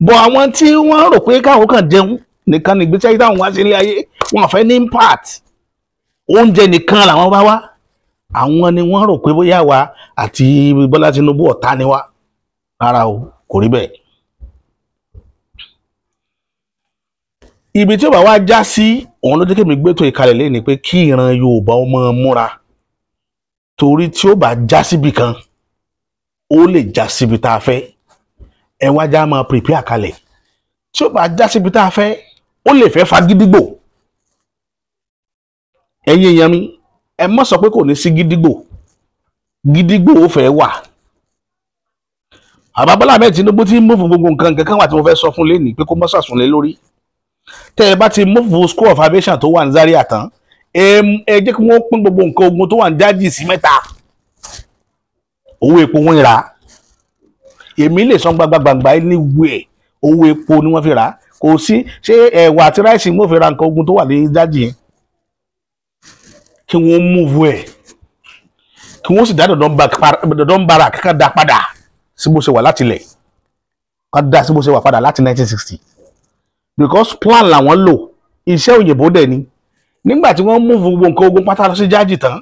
S1: Bọ̀ àwọn tí wọ́n rò pé káwọn kàn jẹun nìkan nígbésí ayé táwọn wá sí ilé ayé, wọn fẹ́ ní impact, oúnjẹ nìkan làwọn bá wá, àwọn ni wọ́n rò pé bóyá wa àti Bọ́lá Tinubu ọ̀tá ni wá. Rárá o, kò rí bẹ́ẹ̀. Ibi tí ó bá wá já sí, òun ló jẹ́ kémi gbétò ìkalẹ̀ lẹ́ni pé kí ìran Yorùbá ó máa múra, torí tí ó bá já síbi kan, ó lè já síbi tá a fẹ́. Ẹ wá já máa prepare kalẹ̀. Tí ó bá já síbi tá a fẹ́, ó lè fẹ́ fa gídígbò. Ẹ̀yin èèyàn mi, ẹ má sọ pé kò ní sí gídígbò, gídígbò ó fẹ́ wà. Bàbá Bọ́lá Ahmed Tinubu ti ń mú fún gbogbo nǹkan kan wà tí mo fẹ́ sọ fún lẹ́nìí pé kó má sàsùnlé lórí. Tẹ́ ẹ bá ti mú School of Aviation tó wà ní Zaria tán, ẹ jẹ́ kí wọ́n pín gbogbo nǹkan ogun tó wà ní Jájì sí mẹ́ta. Owó epo wọn rà, èmi lè san gbangba anywhere, owó epo ni wọ́n fi rà. Kò sí ṣé ẹ̀wà àti ráìsì wọ́n fi ra nǹkan ogun tó wà ní Jájì yẹn. Kí wọ́n múvu ẹ̀, kí wọ́n sì dá Dọ̀dọ̀ ń bara kankan dá padà sí bó ṣe wà láti ilẹ̀, kan dá sí bó ṣe wà padà láti 1960, because plan làwọn lò, iṣẹ́ òyìnbó dẹ̀ ni. Nígbà tí wọ́n múvu gbogbo nǹkan ogun pátá lọ sí Jájì tán,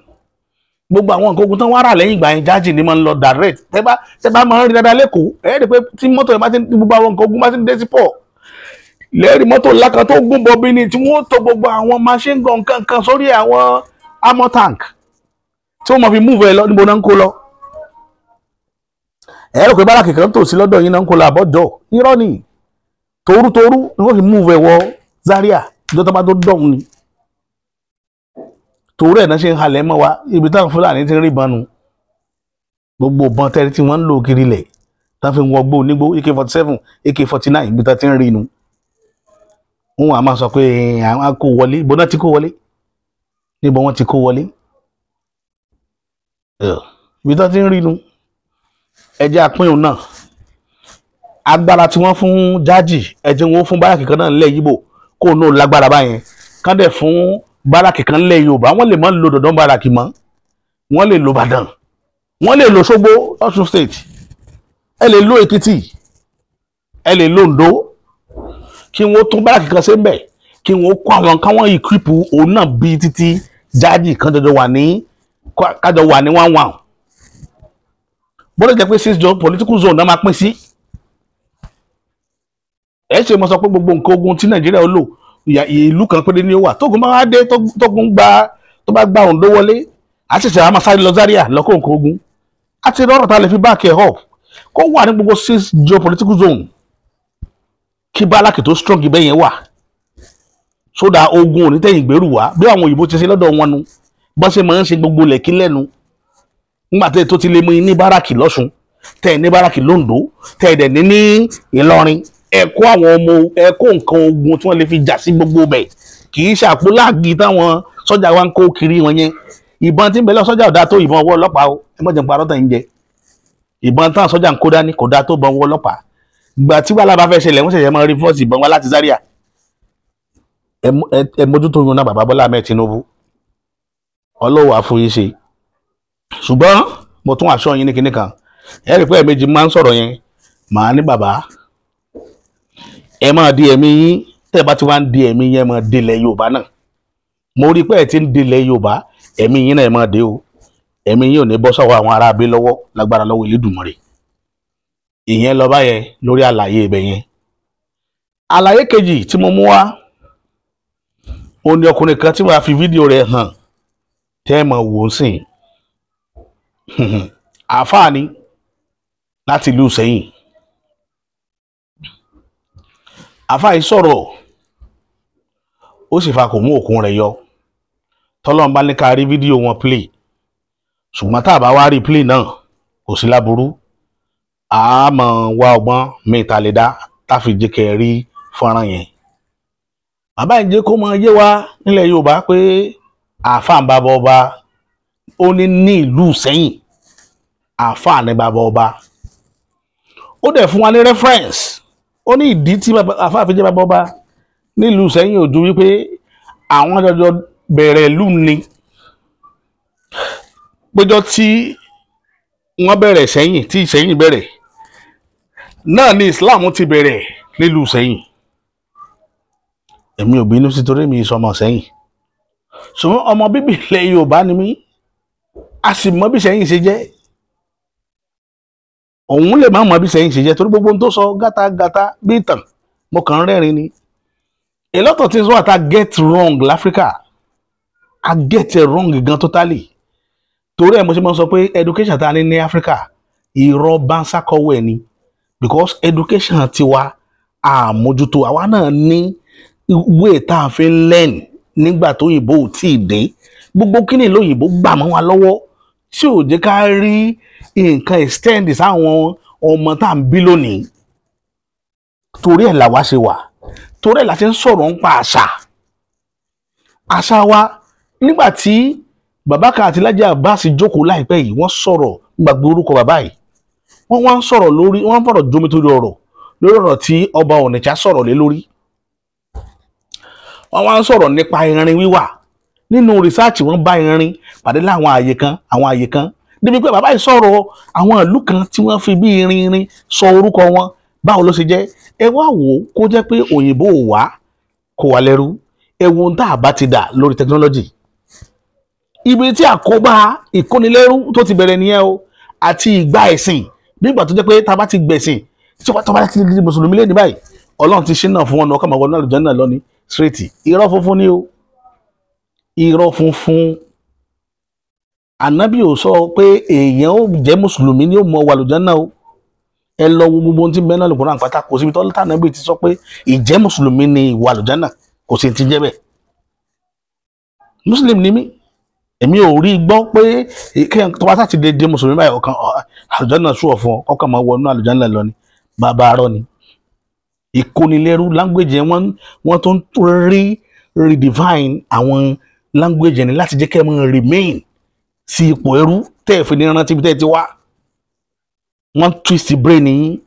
S1: gbogbo àwọn nǹkan ogun tán wá rà lẹ́yìn ìgbà yẹn, Jájì ni máa ń lọ direct. Tẹ́ bá máa ń rí dáadáa lẹ́kọ̀ọ́, ẹ rí i pé tí mọ́tò yẹn bá ti gbogbo àwọn nǹkan ogun bá ti dé sí pọ̀, lẹ́rìí mọ́tò ńlá kan tó gún bọ̀bí ni tí wọ́n tó gbogbo àwọn machine gun kankan sórí àwọn armor tank tí wọ́n máa fi move ẹ lọ. Níbo náà ń kó lọ? Ẹ rò pé báràkì kan tò sí lọ́dọ̀ yín náà ń kó lọ àbọ̀jọ́. Irọ́ ni, torútorú ni wọ́n fi move ẹ wọ Zaria. Ìjọ tó bá tó dọ̀hún ni torí ẹ̀ náà ṣe ń halẹ̀ mọ́ wa. Ibi táwọn Fúlàní ti ń rí ìbọn nu, gbogbo ìbọn tẹ́rí tí wọ́n ń lò kiri lẹ̀ tán fi wọ́n gbó onígbó, AK-47, AK-49, ibi tán ti ń rí nu. Wọn wà máa sọ pé àwọn kó wọlé. Ìbọn náà ti kó wọlé, níbo wọ́n ti kó wọlé? Ibi tán ti ń rí nu. Ẹ jẹ́ àpín náà agbára tí wọ́n fún Jájì, ẹ jẹ́ wọn fún báràkì kan náà nílẹ̀ Yíbò kó náà lágbára báyẹn, kán dẹ̀ fún báràkì kan nílẹ̀ Yorùbá. Wọ́n lè má lo Dọ̀dọ̀ báràkì mọ́, wọ́n lè lo Ìbàdàn, wọ́n lè lo Ṣógbó, Ọ̀ṣun state, ẹ lè lo Èkìtì, ẹ lè lo Oǹdó. Kí wọ́n tún báràkì kan ṣe ń bẹ̀, kí wọ́n kó àwọn káwọn equip òun náà bíi títí Jájì kan, jọjọ wà ní kájọ wà ní one one. Bó lè jẹ́ pé six political zone náà máa pín sí. Ẹ ṣe mo sọ pé gbogbo nǹkan ogun tí Nàìjíríà ó lò, ìlú kan péré ni ó wà. Tógun bá wá dé, tógun gba tó bá gba Oǹdó wọlé, àṣẹṣẹ àmọ́ sáré lọ Zaria lọ́kọ̀ nǹkan ogun àti rọrùn tá a lè fi back ẹ̀ up. Kó wà ní gbogbo six geopolitical zone, kí báràkì tó strong ibẹ̀ yẹn wà, sódà ogun ò ní tẹ̀yìn gbèrú wá. Bí àwọn òyìnbó ti ṣe lọ́dọ̀ wọn nu, bọ́n ṣe máa ń ṣe gbogbo lẹ̀kí lẹ́nu. Nígbà tẹ́ tó ti lè mú ní báràkì lọ́ṣun, tẹ́ ní báràkì lóńdó, tẹ́ dẹ̀ ní Ìlọrin, ẹ kó àwọn ọmọ, ẹ kó nǹkan ogun tí wọ́n lè fi jà sí gbogbo bẹ̀. Kì í ṣàpò láàgì táwọn sọ́jà wa ń kó kiri wọn yẹn. Ìbọn tí ń bẹ lọ sọ́jà ò dáa tó ìbọn ọwọ́ ọlọ́pàá o. Ẹ mọ̀jẹ̀ ń parọ́ tàn ń jẹ. Ìbọn táwọn sọ́jà ń kó dání kò dáa tó ìbọn ọwọ́ ọlọ́pàá. Ìgbà tí wàhálà bá fẹ́ ṣẹlẹ̀, wọ́n ṣẹ̀ṣẹ̀ máa rí fọ́ọ̀sì ìbọn wá láti Zaria. Ẹ mójútó yun náà, bàbá Bọ́lá Ahmed Tinubu, ọlọ́wọ́ àfọyín ṣe. Ṣùgbọ́n mo tún aṣọ yín ní kinní kan. Ẹ rí pé ẹ̀ẹ̀mejì máa ń sọ̀rọ̀ yẹn, màá ní bàbá ẹ máa di ẹ̀mí yín. Tẹ́ ẹ bá ti wá ń di ẹ̀mí yín, ẹ máa dilẹ̀ Yorùbá náà. Mo rí pé ẹ ti ń dilẹ̀ Yorùbá, ẹ̀mí yín náà ẹ máa dé o. Ẹ̀mí yín ò ní bọ́ sọ́wọ́ àwọn ará abé lọ́wọ́ lágbára lọ́wọ́ Elédùmarè. Ìyẹn lọ báyẹn lórí àlàyé ibẹ̀ yẹn. Àlàyé kejì tí mo mú wá, ó ní ọkùnrin kan tí wàá fi fídíò rẹ̀ hàn tẹ́ ẹ mọ̀ wò ó sìn. Àáfàá ni láti ìlú Ìsẹ́yìn. Àáfàá yìí sọ̀rọ̀, ó sì fa kò mú òkun rẹ̀ yọ. Tọ́lọ́n bá ní ká rí fídíò wọn play, ṣùgbọ́n tá a bá wá rí play náà kò sí láburú, a máa wá ọgbọ́n míì ta lè dá tá fi jẹ́ kẹ́ rí fọ́nrán yẹn. Bàbá yìí jẹ́ kó máa yé wa nílẹ̀ Yorùbá pé àáfàá ń bàbá ọba. Ó ní ní ìlú Ìsẹ́yìn àáfàá ní bàbá ọba. Ó dẹ̀ fún wa ní reference. Ó ní ìdí tí àáfàá fi jẹ́ bàbá ọba nílùú Ìsẹ́yìn ò ju wípé àwọn jọjọ bẹ̀rẹ̀ ìlú ni, péjọ tí wọ́n bẹ̀rẹ̀ Ìsẹ́yìn, tí Ìsẹ́yìn bẹ̀rẹ̀ náà ni Islam ti bẹ̀rẹ̀ nílùú Ìsẹ́yìn. Èmi ò bínú sí torí mi sọmọ Ìsẹ́yìn, ṣùgbọ́n ọmọ bíbí ilẹ̀ Yorùbá ni mí, a sì mọ bí Ìsẹ́yìn ṣe jẹ́. Òun lè má mọ bí Ìsẹ́yìn ṣe jẹ́ torí gbogbo ohun tó sọ gátagàta bí ìtàn, mo kàn ń rẹ́rìn ni. A lot of things what I get wrong l'Africa, I get it wrong gan totally. Torí ẹ̀ mo ṣe máa ń sọ pé education tá a ní ní Africa, irọ́ bá ń sákọ̀wé ẹ̀ ni, because education tiwa àmójútó. Àwa náà ní way tá a fi ń learn nígbà tó òyìnbó ò tí ì dé. Gbogbo kíni lóyìnbó gbà mọ́ wa lọ́wọ́ tí ò jẹ́ ká rí nǹkan extend sáwọn ọmọ tá à ń bí lónìí. Torí ẹ̀ làwa ṣe wà, torí ẹ̀ la ṣe ń sọ̀rọ̀ nípa àṣà àṣà wa. Nígbà tí bàbá kan àti Lájí Abbas jókòó láìpẹ́ yìí, wọ́n sọ̀rọ̀, gbàgbé orúkọ bàbá yìí, wọ́n wá ń sọ̀rọ̀ lórí, wọ́n fọ̀rọ̀ jómi torí ọ̀rọ̀ lórí ọ̀rọ̀ tí ọba Onitsha sọ̀rọ̀ lé lórí. Wọ́n wá ń sọ̀rọ̀ nípa irin wíwà. Nínú rìsáàcì, wọ́n bá irin pàdé láwọn àyè kan, àwọn àyè kan, débi pé bàbá yìí sọ̀rọ̀ àwọn ìlú kan tí wọ́n fi bí irin irin sọ orúkọ wọn. Báwo ló ṣe jẹ́? Ẹ wá wò ó, kó jẹ́ pé òyìnbó ò wá kó wá lẹ́rú, ẹ wo ohun tá a bá ti dà lórí technology. Ibi tí àkóbá ìkónilẹ́rú tó ti bẹ̀rẹ̀ nìyẹn o, àti ìgbà ẹ̀sìn. Nígbà tó jẹ́ pé tá a bá ti gbẹ̀sìn, tí wọ́n bá ti di mùsùlùmí lé ní báyìí, Ọlọ́run ti ṣe náà fún wọn ní ọkọ̀ máa wọnú àlùjánnà lọ ní straight. Irọ́ funfun ni o, irọ́ funfun. Ànábì ò sọ pé èèyàn ó jẹ́ mùsùlùmí ni ó mọ wà àlùjánnà o. Ẹ lọ wo gbogbo ohun tí bẹ́ẹ̀ náà lè kóra àpáta, kò síbi tọ́lá tànábì ti sọ pé ìjẹ́ mùsùlùmí ni ìwà àlùjánnà, kò sí ti jẹ́ bẹ́ẹ̀. Muslim ni mí, èmi ò rí gbọ́ pé kéèyàn tó bá sá ti di mùsùlùmí báyìí, ọkàn àlùjánnà sùọ̀ fún ọ, ọkàn máa wọnú àlùjánnà lọ ni. Bàbá arọ ni, ìkónilẹ́rú language yẹn. Wọ́n tó ń rí redefine àwọn language yẹn ni láti jẹ́ kẹ́ ẹ máa remain sí ipò ẹrú, tẹ́ ẹ̀ fi ní rántí ibi tẹ́ ẹ ti wá. Wọ́n twist brain yín.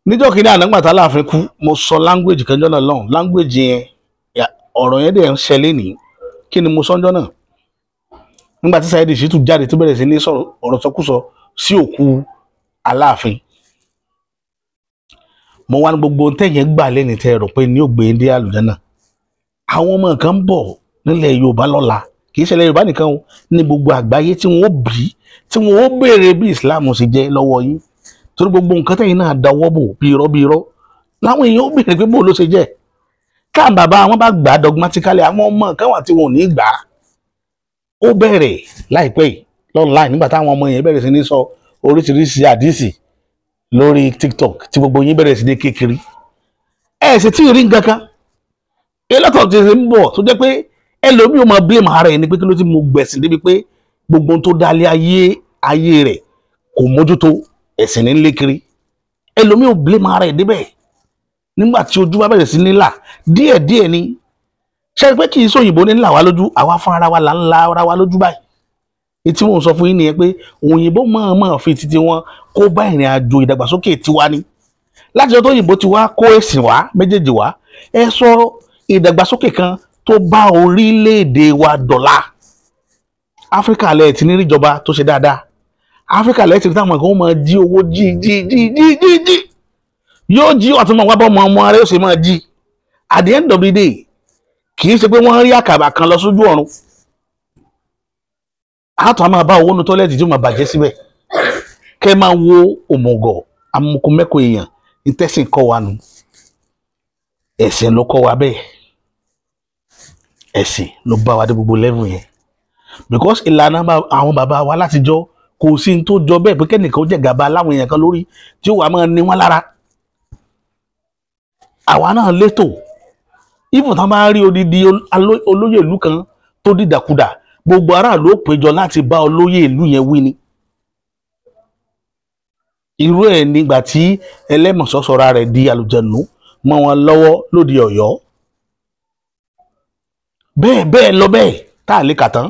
S1: Níjọ́ kìíní àná gbàtà Aláàfin kú, mo sọ language kan jọ́ náà lọ́hùn. Language yẹn, ọ̀rọ̀ yẹn dẹ̀ ń ṣẹlẹ̀ ní. Kí ni mo sọ ńjọ́ náà? Nígbà tí Saheed Shittu jáde tó bẹ̀rẹ̀ sí ní sọ̀rọ̀ ọ̀rọ̀ sọkúsọ sí òkú Aláàfin, mo wá ní gbogbo tẹ̀yìn gbà lẹ́ni tẹ́ rò pé ní ògbé dé àlùjánnà, àwọn ọmọ kan ń bọ̀ nílẹ̀ Yorùbá lọ́la, kì í ṣẹlẹ̀ Yorùbá nìkan o, ní gbogbo àgbáyé, tí wọ́n ó bí, tí wọ́n ó béèrè bí Islam ṣe jẹ́ lọ́wọ́ yín, torí gbogbo nǹkan tẹ̀yìn náà dáwọ́ bò bí irọ́ bí irọ́ láwọn èèyàn ó béèrè pé bó ló ṣe jẹ́. Káà bàbá wọn bá gbà á dogmatically, àwọn ọmọ kan wà tí wọn ò ní gbà á. Ó bẹ̀rẹ̀ láìpẹ́ yìí online, nígbà táwọn ọmọ yẹn bẹ̀rẹ̀ sí ní sọ oríṣiríṣi àdìsí lórí TikTok, tí gbogbo yín bẹ̀rẹ̀ sí ní kékeré. Ẹ sì tí ì rí nǹkan kan. A lot of things ń bọ̀ tó jẹ́ pé ẹlòmíì ò máa blame ara ẹ̀ ní pé kí ló ti mú gbẹ̀sìn débi pé gbogbo ohun tó dálé ayé ayé rẹ̀ kò mójútó, ẹ̀sìn ní lé kiri. Ẹlòmíì ò blame ara ẹ̀ débẹ̀ nígbà tí ojú bá bẹ̀rẹ̀ sí ní là díẹ̀díẹ̀ ni. Ṣe pé kì í sóyìnbó ní là wá lójú, àwa fún ara wa là ń la ara wa lójú báyìí. Etí mò ń sọ fún yín nìyẹn pé òyìnbó mọ̀ọ́mọ̀ fi titi wọn kó bá ìrìn àjò ìdàgbàsókè tiwa ni. Láti ọjọ́ tó òyìnbó ti wá kó ẹ̀sìn wá méjèèjì wá, ẹ sọ ìdàgbàsókè kan tó bá orílẹ̀-èdè wa dọ̀la. Áfíríkà lẹ́ẹ̀ ti ní ríjọba tó ṣe dáadáa. Áfíríkà lẹ́ẹ̀ ti rí táwọn kan ó máa jí owó, jí jí jí jí jí jí, yóò jí ọ̀tún, máa wá bọ́ ọmọ ọmọ rẹ̀ ó sì máa jí. At the end of the day, kì í ṣe pé wọ́n rí àkàbà kan lọ sójú ọ̀run. Àtọ̀ a máa bá owó nu toilet tí ó máa bàjẹ́ síbẹ̀. Kẹ́ ẹ máa wo òmùgọ̀ amukumẹ́kọ̀ èèyàn. Ìtẹ́sìn kọ́ wa nù, ẹ̀sìn ló kọ́ wa bẹ́ẹ̀, ẹ̀sìn ló bá wa dé gbogbo level yẹn. Because ìlànà àwọn bàbá wa látijọ́ kò sí ní tó jọ bẹ́ẹ̀ pé kẹ́nìkan ó jẹ gàba láwọn èèyàn kan lórí tí ó wà máa ní wọn lára. Àwa náà létò. Even tán bá rí odidi olóyè ìlú kan tó dìdàkudà, gbogbo aráàlú ó péjọ láti bá olóyè ìlú yẹn wí ni. Irú ẹ̀ nígbà tí Ẹlẹ́mọ̀ṣọ́ sọra rẹ̀ di àlùjànnú mọ́ wọn lọ́wọ́ lóde Ọ̀yọ́. Bẹ́ẹ̀ bẹ́ẹ̀ lọ bẹ́ẹ̀ tá a lè kà tán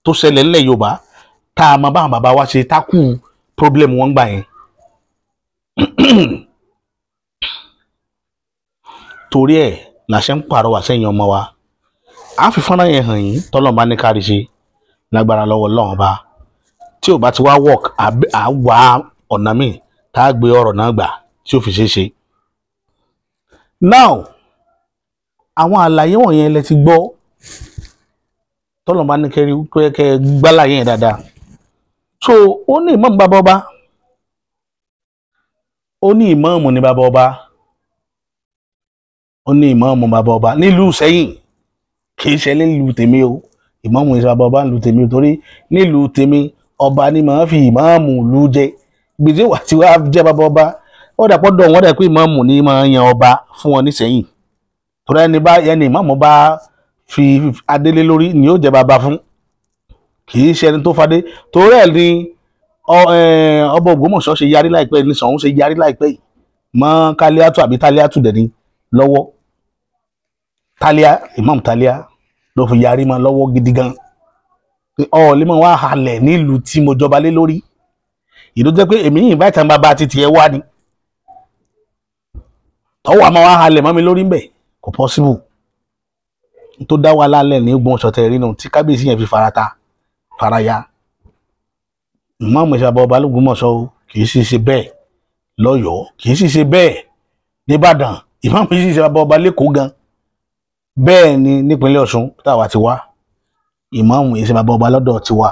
S1: tó ṣẹlẹ̀ ńlẹ̀ Yorùbá tá a mọ báwọn bàbá wa ṣe tákù problem wọn gbà yẹn. Torí ẹ̀ la ṣe ń pàrọwà sẹ́yìn ọmọ wa. A fi fọ́nrán yẹn hàn yín tọ́lọ́run bá ní kárí ṣe lágbára lọ́wọ́ Ọlọ́run bá. Tí ò bá ti wá work, à wá ọ̀nà míì tá a gbé ọ̀rọ̀ náà gbà tí ó fi ṣeé ṣe. Now, àwọn àlàyé wọ̀nyẹn lẹ ti gbọ́ tọ́lọ́run bá ní kẹ́ gbálàyé yẹn dáadáa. So ó ní ìmáàmù bàbá ọba, ó ní ìmáàmù ní bàbá ọba, ó ní ìmáàmù bàbá ọba nílùú Ìsẹ́yìn. Kì í ṣe nílùú tèmi o, ìmáàmù ní bàbá ọba nílùú tèmi o, torí nílùú tèmi ọba ni màá fi ìmáàmù lù jẹ. Gbèsè wà tí wàá jẹ bàbá ọba, ó dàpọ̀ dọ̀ wọ́n dà pé ìmáàmù ni máa yan ọba fún wọn nísẹ̀yìn. Torí ẹni bá ẹni ìmáàmù bá fi adélé lórí ni yóò jẹ bàbá fún, kì í ṣe ẹni tó fadé. Torí ẹ̀ ni ọba Ògbómọ̀ṣọ́ ṣe yarí láìpẹ́, ní Ṣọ̀ún ṣe yarí láìpẹ́ yìí mọ́ Kálíátù àbí Tálíátù dẹ̀ ni lọ́wọ́. Tálíà, Imam Tálíà ló fi yarí mọ́ lọ́wọ́ gidi gan. Ọ̀ lè mọ̀ wá halẹ̀ nílùú tí mo jọba lé lórí. Ìlú jẹ́ pé èmi yìí báyìí tán bàbá ti tiẹ̀ wá ni. Tọ́wọ́ àmọ́ wá halẹ̀ mọ́ mi lórí ń bẹ̀, kò possible. Tó dá wa lálẹ́ ní Ògbómọ̀ṣọ́ tẹ̀ rí nù tí kábíyèsí yẹn fi farata faraya. Ìmáàmù ìṣàbọ̀ ọba l'Ógbómọ̀ṣọ́ o, kì í sì ṣe bẹ́ẹ̀ lọ́yọ̀ọ́, kì í sì ṣe bẹ́ẹ̀ nìbàdàn, ìmáàmù yìí sì ṣe bàbá ọba lẹ́kọ̀ọ́ gan. Bẹ́ẹ̀ ni nípínlẹ̀ Ọ̀ṣun táwa ti wá, ìmáàmù yìí ṣe bàbá ọba lọ́dọ̀ tiwa.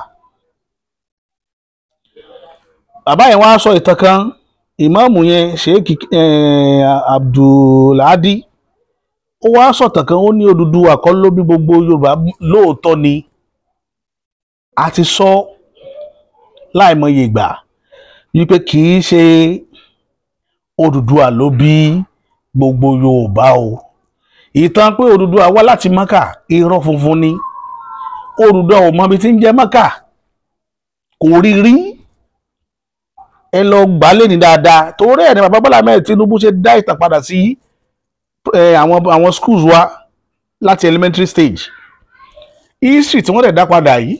S1: Bàbá yẹn wá sọ ìtàn kan, ìmáàmù yẹn Sheikh Abdulhadi, ó wá sọ̀tàn kan, ó ní Odùduwà kọ́ ló bí gbogbo Yorùbá. Lóòótọ́ ni, a ti sọ láìmọye ìgbà wípé kì í ṣe Odùduwà ló bí gbogbo Yorùbá o. Ìtàn pé Odùduwà wá láti Mọ́kà, irọ́ funfun ni. Odùduwà ò mọ ibi tí ń jẹ́ Mọ́kà, kò rí rí. Ẹ lọ gbà lé ní dáadáa. Torí ẹ̀ ní bàbá Bọ́lá Ahmed Tinubu ṣe dá ìtàn padà sí àwọn schools wa láti elementary stage. History tí wọ́n dẹ̀ dá padà yìí,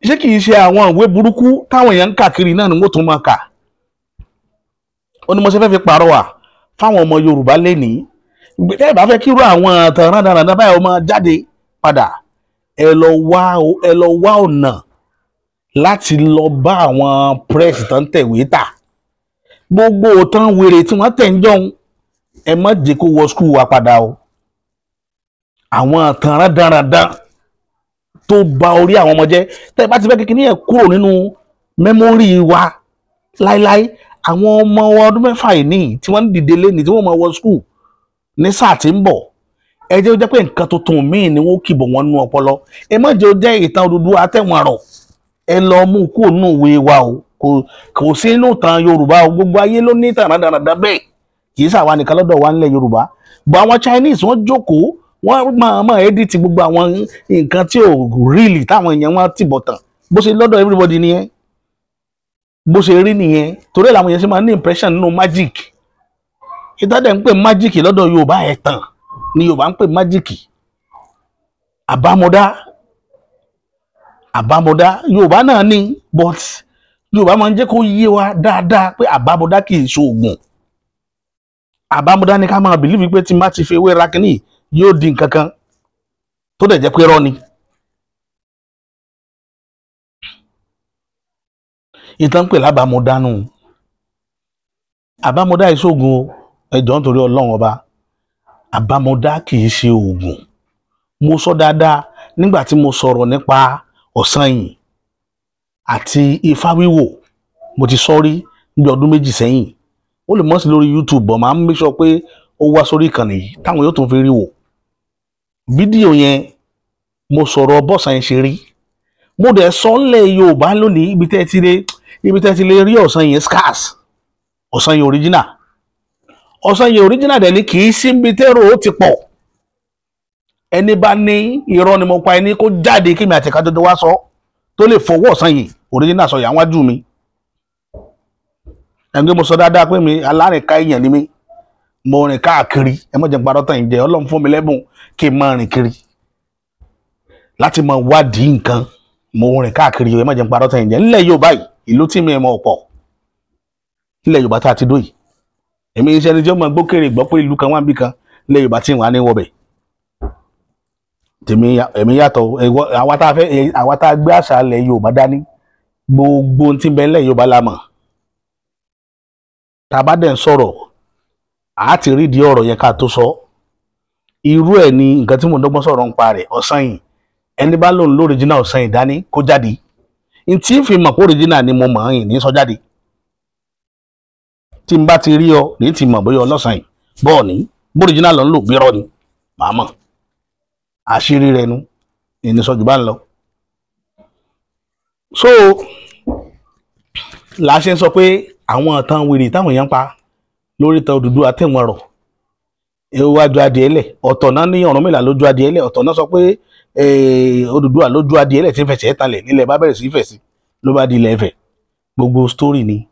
S1: ṣé kìí ṣe àwọn ìwé burúkú táwọn èèyàn ń kà kiri náà ni wọ́n tún máa kà? Ó ní mo ṣe fẹ́ fi pàrọwà fáwọn ọmọ Yorùbá lénìí. Tẹ́ ẹ bá fẹ́ kírú àwọn àtàn rádaràdà báyìí ọmọ jáde padà, ẹ lọ wá ọ̀nà láti lọ bá àwọn press tó ń tẹ̀wé tà. Gbogbo òtán wèrè tí wọ́n tẹ̀ ń jọun, ẹ má jẹ́ kó wọ skul wa padà o. Àwọn àtàn rádaràdà tó ba orí àwọn ọmọ jẹ́, tẹ́ ẹ bá ti fẹ́ kékeré yẹn kúrò nínú mẹ́mórì wa láíláí, àwọn ọmọ ọdún mẹ́fà yìí ní tí wọ́n ń dìde lé ní tí wọ́n máa wọ skul ní sáà tí ń bọ̀, ẹ jẹ́ ó jẹ́ pé nǹkan tuntun míì ni wọ́n kìbọ̀ wọn nú ọpọlọ. Ẹ má jẹ́ ó jẹ́ ìtàn Odùduwà àtẹ̀wọ̀n àrọ̀, ẹ lọ mú kúrò nínú ìwé wa o. Kò sí inú ìtàn Yorùbá o, gbogbo ayé ló ní ìtàn rádaràdà bẹ́ẹ̀, kì í ṣàwa nìkan lọ́dọ̀ wa nílẹ̀ Yorùbá. Bọ̀ àwọn Chinese wọ́n jókòó, wọ́n máa edit gbogbo àwọn nǹkan tí ò ríìlì táwọn èèyàn wọn ti bọ̀ tàn. Bó ṣe lọ́dọ̀ everybody nìyẹn, bó ṣe rí nìyẹn. Torí ẹ̀ làwọn èèyàn ṣe máa ní impression nínú magic. Ìtàdẹ̀ ń pè magic lọ́dọ̀ Yorùbá, ẹ̀tàn ni Yorùbá ń pè magic. Àbámọ̀dá, àbámọ̀dá Yorùbá náà ni, but Yorùbá máa ń jẹ́ kó yé wa dáadáa pé àbámọ̀dá kì í ṣe oògùn. Àbámọ̀dá ni ká máa bìlífì pé tí má ti fi ewé ra kínní yóò di nǹkan kan, tó dẹ̀ jẹ́ pé rọ́ ni. Ìtàn ń pè lábàámọ̀dá nù. Àbámọ̀dá yìí ṣoògùn o, ẹ jọ̀ọ́ nítorí Ọlọ́run ọba. Àbámọ̀dá kì í ṣe oògùn. Mo sọ dáadáa nígbà tí mo sọ̀rọ̀ nípa Ọ̀sanyìn àti Ifá wíwò, mo ti sọ rí ní ọdún méjì sẹ́yìn. Ó lè mọ̀ sí lórí YouTube, but màá make sure pé ó wá sórí ìkànnì yìí táwọn yóò tún fi rí wò. Fídíò yẹn mo sọ̀rọ̀ bọ́sàn yẹn ṣe rí. Mo dẹ̀ sọ ńlẹ̀ Yorùbá lónìí, ibi tẹ́ ti lè rí ọ̀sán yẹn scarce. Ọ̀sán yẹn original, ọ̀sán yẹn original dẹ̀ ni kì í sí ibi tẹ́rò ó ti pọ̀. Ẹni bá ní irọ́ ni mo pa, ẹni kó jáde kí mi àti ẹ̀ka jọjọ wá sọ, tó lè fọwọ́ ọ̀sán yìí original sọ yà wájú mi. Ẹgbẹ́ mo sọ dáadáa pé mi alárìnká èèyàn ni mí, mo rìn káàkiri. Ẹ má jẹ́ parọ́ tàn yín jẹ, Ọlọ́run fún mi lẹ́bùn kí n máa rìn kiri láti máa wádìí nǹkan. Mo rìn káàkiri, ẹ má jẹ́ parọ́ tàn yín jẹ. Nílẹ̀ Yorùbá yìí, ìlú tí mi mọ̀ ọ̀pọ̀ nílẹ̀ Yorùbá tá a ti dó yìí, èmi iṣẹ́ ni tí ó máa gbókèrè gbọ́ pé ìlú kan wà níbì kan nílẹ̀ Yorùbá tí wọ́n á ní wọbẹ̀. Tèmi èmi yàtọ̀. Àwa tá a fẹ́, àwa tá a gbé àṣà ilẹ̀ Yorùbá dání, gbogbo ohun tí ń bẹ nílẹ̀ Yorùbá la mọ̀. Tá a bá dẹ̀ ń sọ̀rọ̀, a ti rí di ọ̀rọ̀ yẹn ká tó sọ. Irú ẹ̀ ni nǹkan tí mò ń dọ́gbọ́n sọ̀rọ̀ ń pa rẹ̀. Ọ̀sán yìí, ẹni bá lòun lóríjìnà ọ̀sán yìí dání kó jáde. N tí ń fi mọ̀ pé òrìjìnà ni mo mọ̀ ọ́n ní sọ jáde. Tí n bá ti rí ọ ní ti mọ̀ bóyá ọlọ́sàn yìí bọ́ọ̀ ní bóríjìnà ló ń lò gbérọ́ ni màá mọ̀. Àṣírí rẹ nu ìní sọ jù bá ń lọ. So là á ṣe ń sọ pé àwọn ìtàn wèrè táwọn èèyàn pa lórí ìtàn Odùduwà tẹ̀wọ̀n rọ̀ iwájú adìẹ lẹ̀. Ọ̀tọ̀ náà ní Ọ̀rúnmìlà lójú adìẹ lẹ̀, ọ̀tọ̀ náà sọ pé Odùduwà lójú adìẹ lẹ̀ tí ń fẹsẹ̀ talẹ̀ nílẹ̀ bá bẹ̀rẹ̀ sí fẹ̀ sí ló bá di ilẹ̀ Ifẹ̀. Gbogbo story ni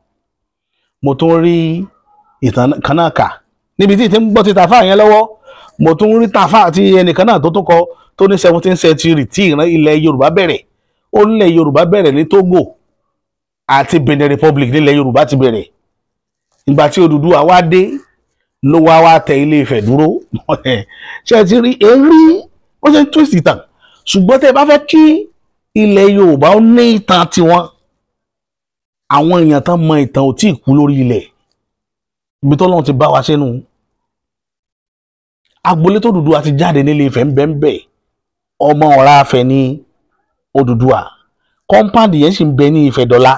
S1: mo tún rí ìtàn kan náà kà níbi tí ìtì ń gbọ́ ti tàfà yẹn lọ́wọ́. Mo tún rí tàfà àti ẹnìkan náà tó tún kọ tó ní 17th century tí ìran ilẹ̀ Yorùbá bẹ̀rẹ̀. Ó nílẹ̀ Yorùbá bẹ̀rẹ̀ ní Togo àti Benin Republic, nílẹ̀ Yorùbá ti bẹ̀rẹ̀. Ìgbà tí Odùduwà wá dé ló wá wá tẹ Ilé Ifẹ̀ dúró. Ṣé ẹ ti rí eré ó ṣe ń twist ìtàn? Ṣùgbọ́n tẹ́ ẹ bá fẹ́ kí ilẹ̀ Yorùbá ó ní ìtàn tiwọn, àwọn èèyàn tán mọ ìtàn ò tí ì kú lórí ilẹ̀. Ibi tó lọ́n ti bá wa sínú agboolé tó Odùduwà ti jáde nílé Ifẹ̀ ń bẹ ń bẹ. Ọmọ ọ̀rá Ifẹ̀ ní Odùduwà, kọ́ńpáàdì yẹn sì ń bẹ ní Ifẹ̀ dọ́là.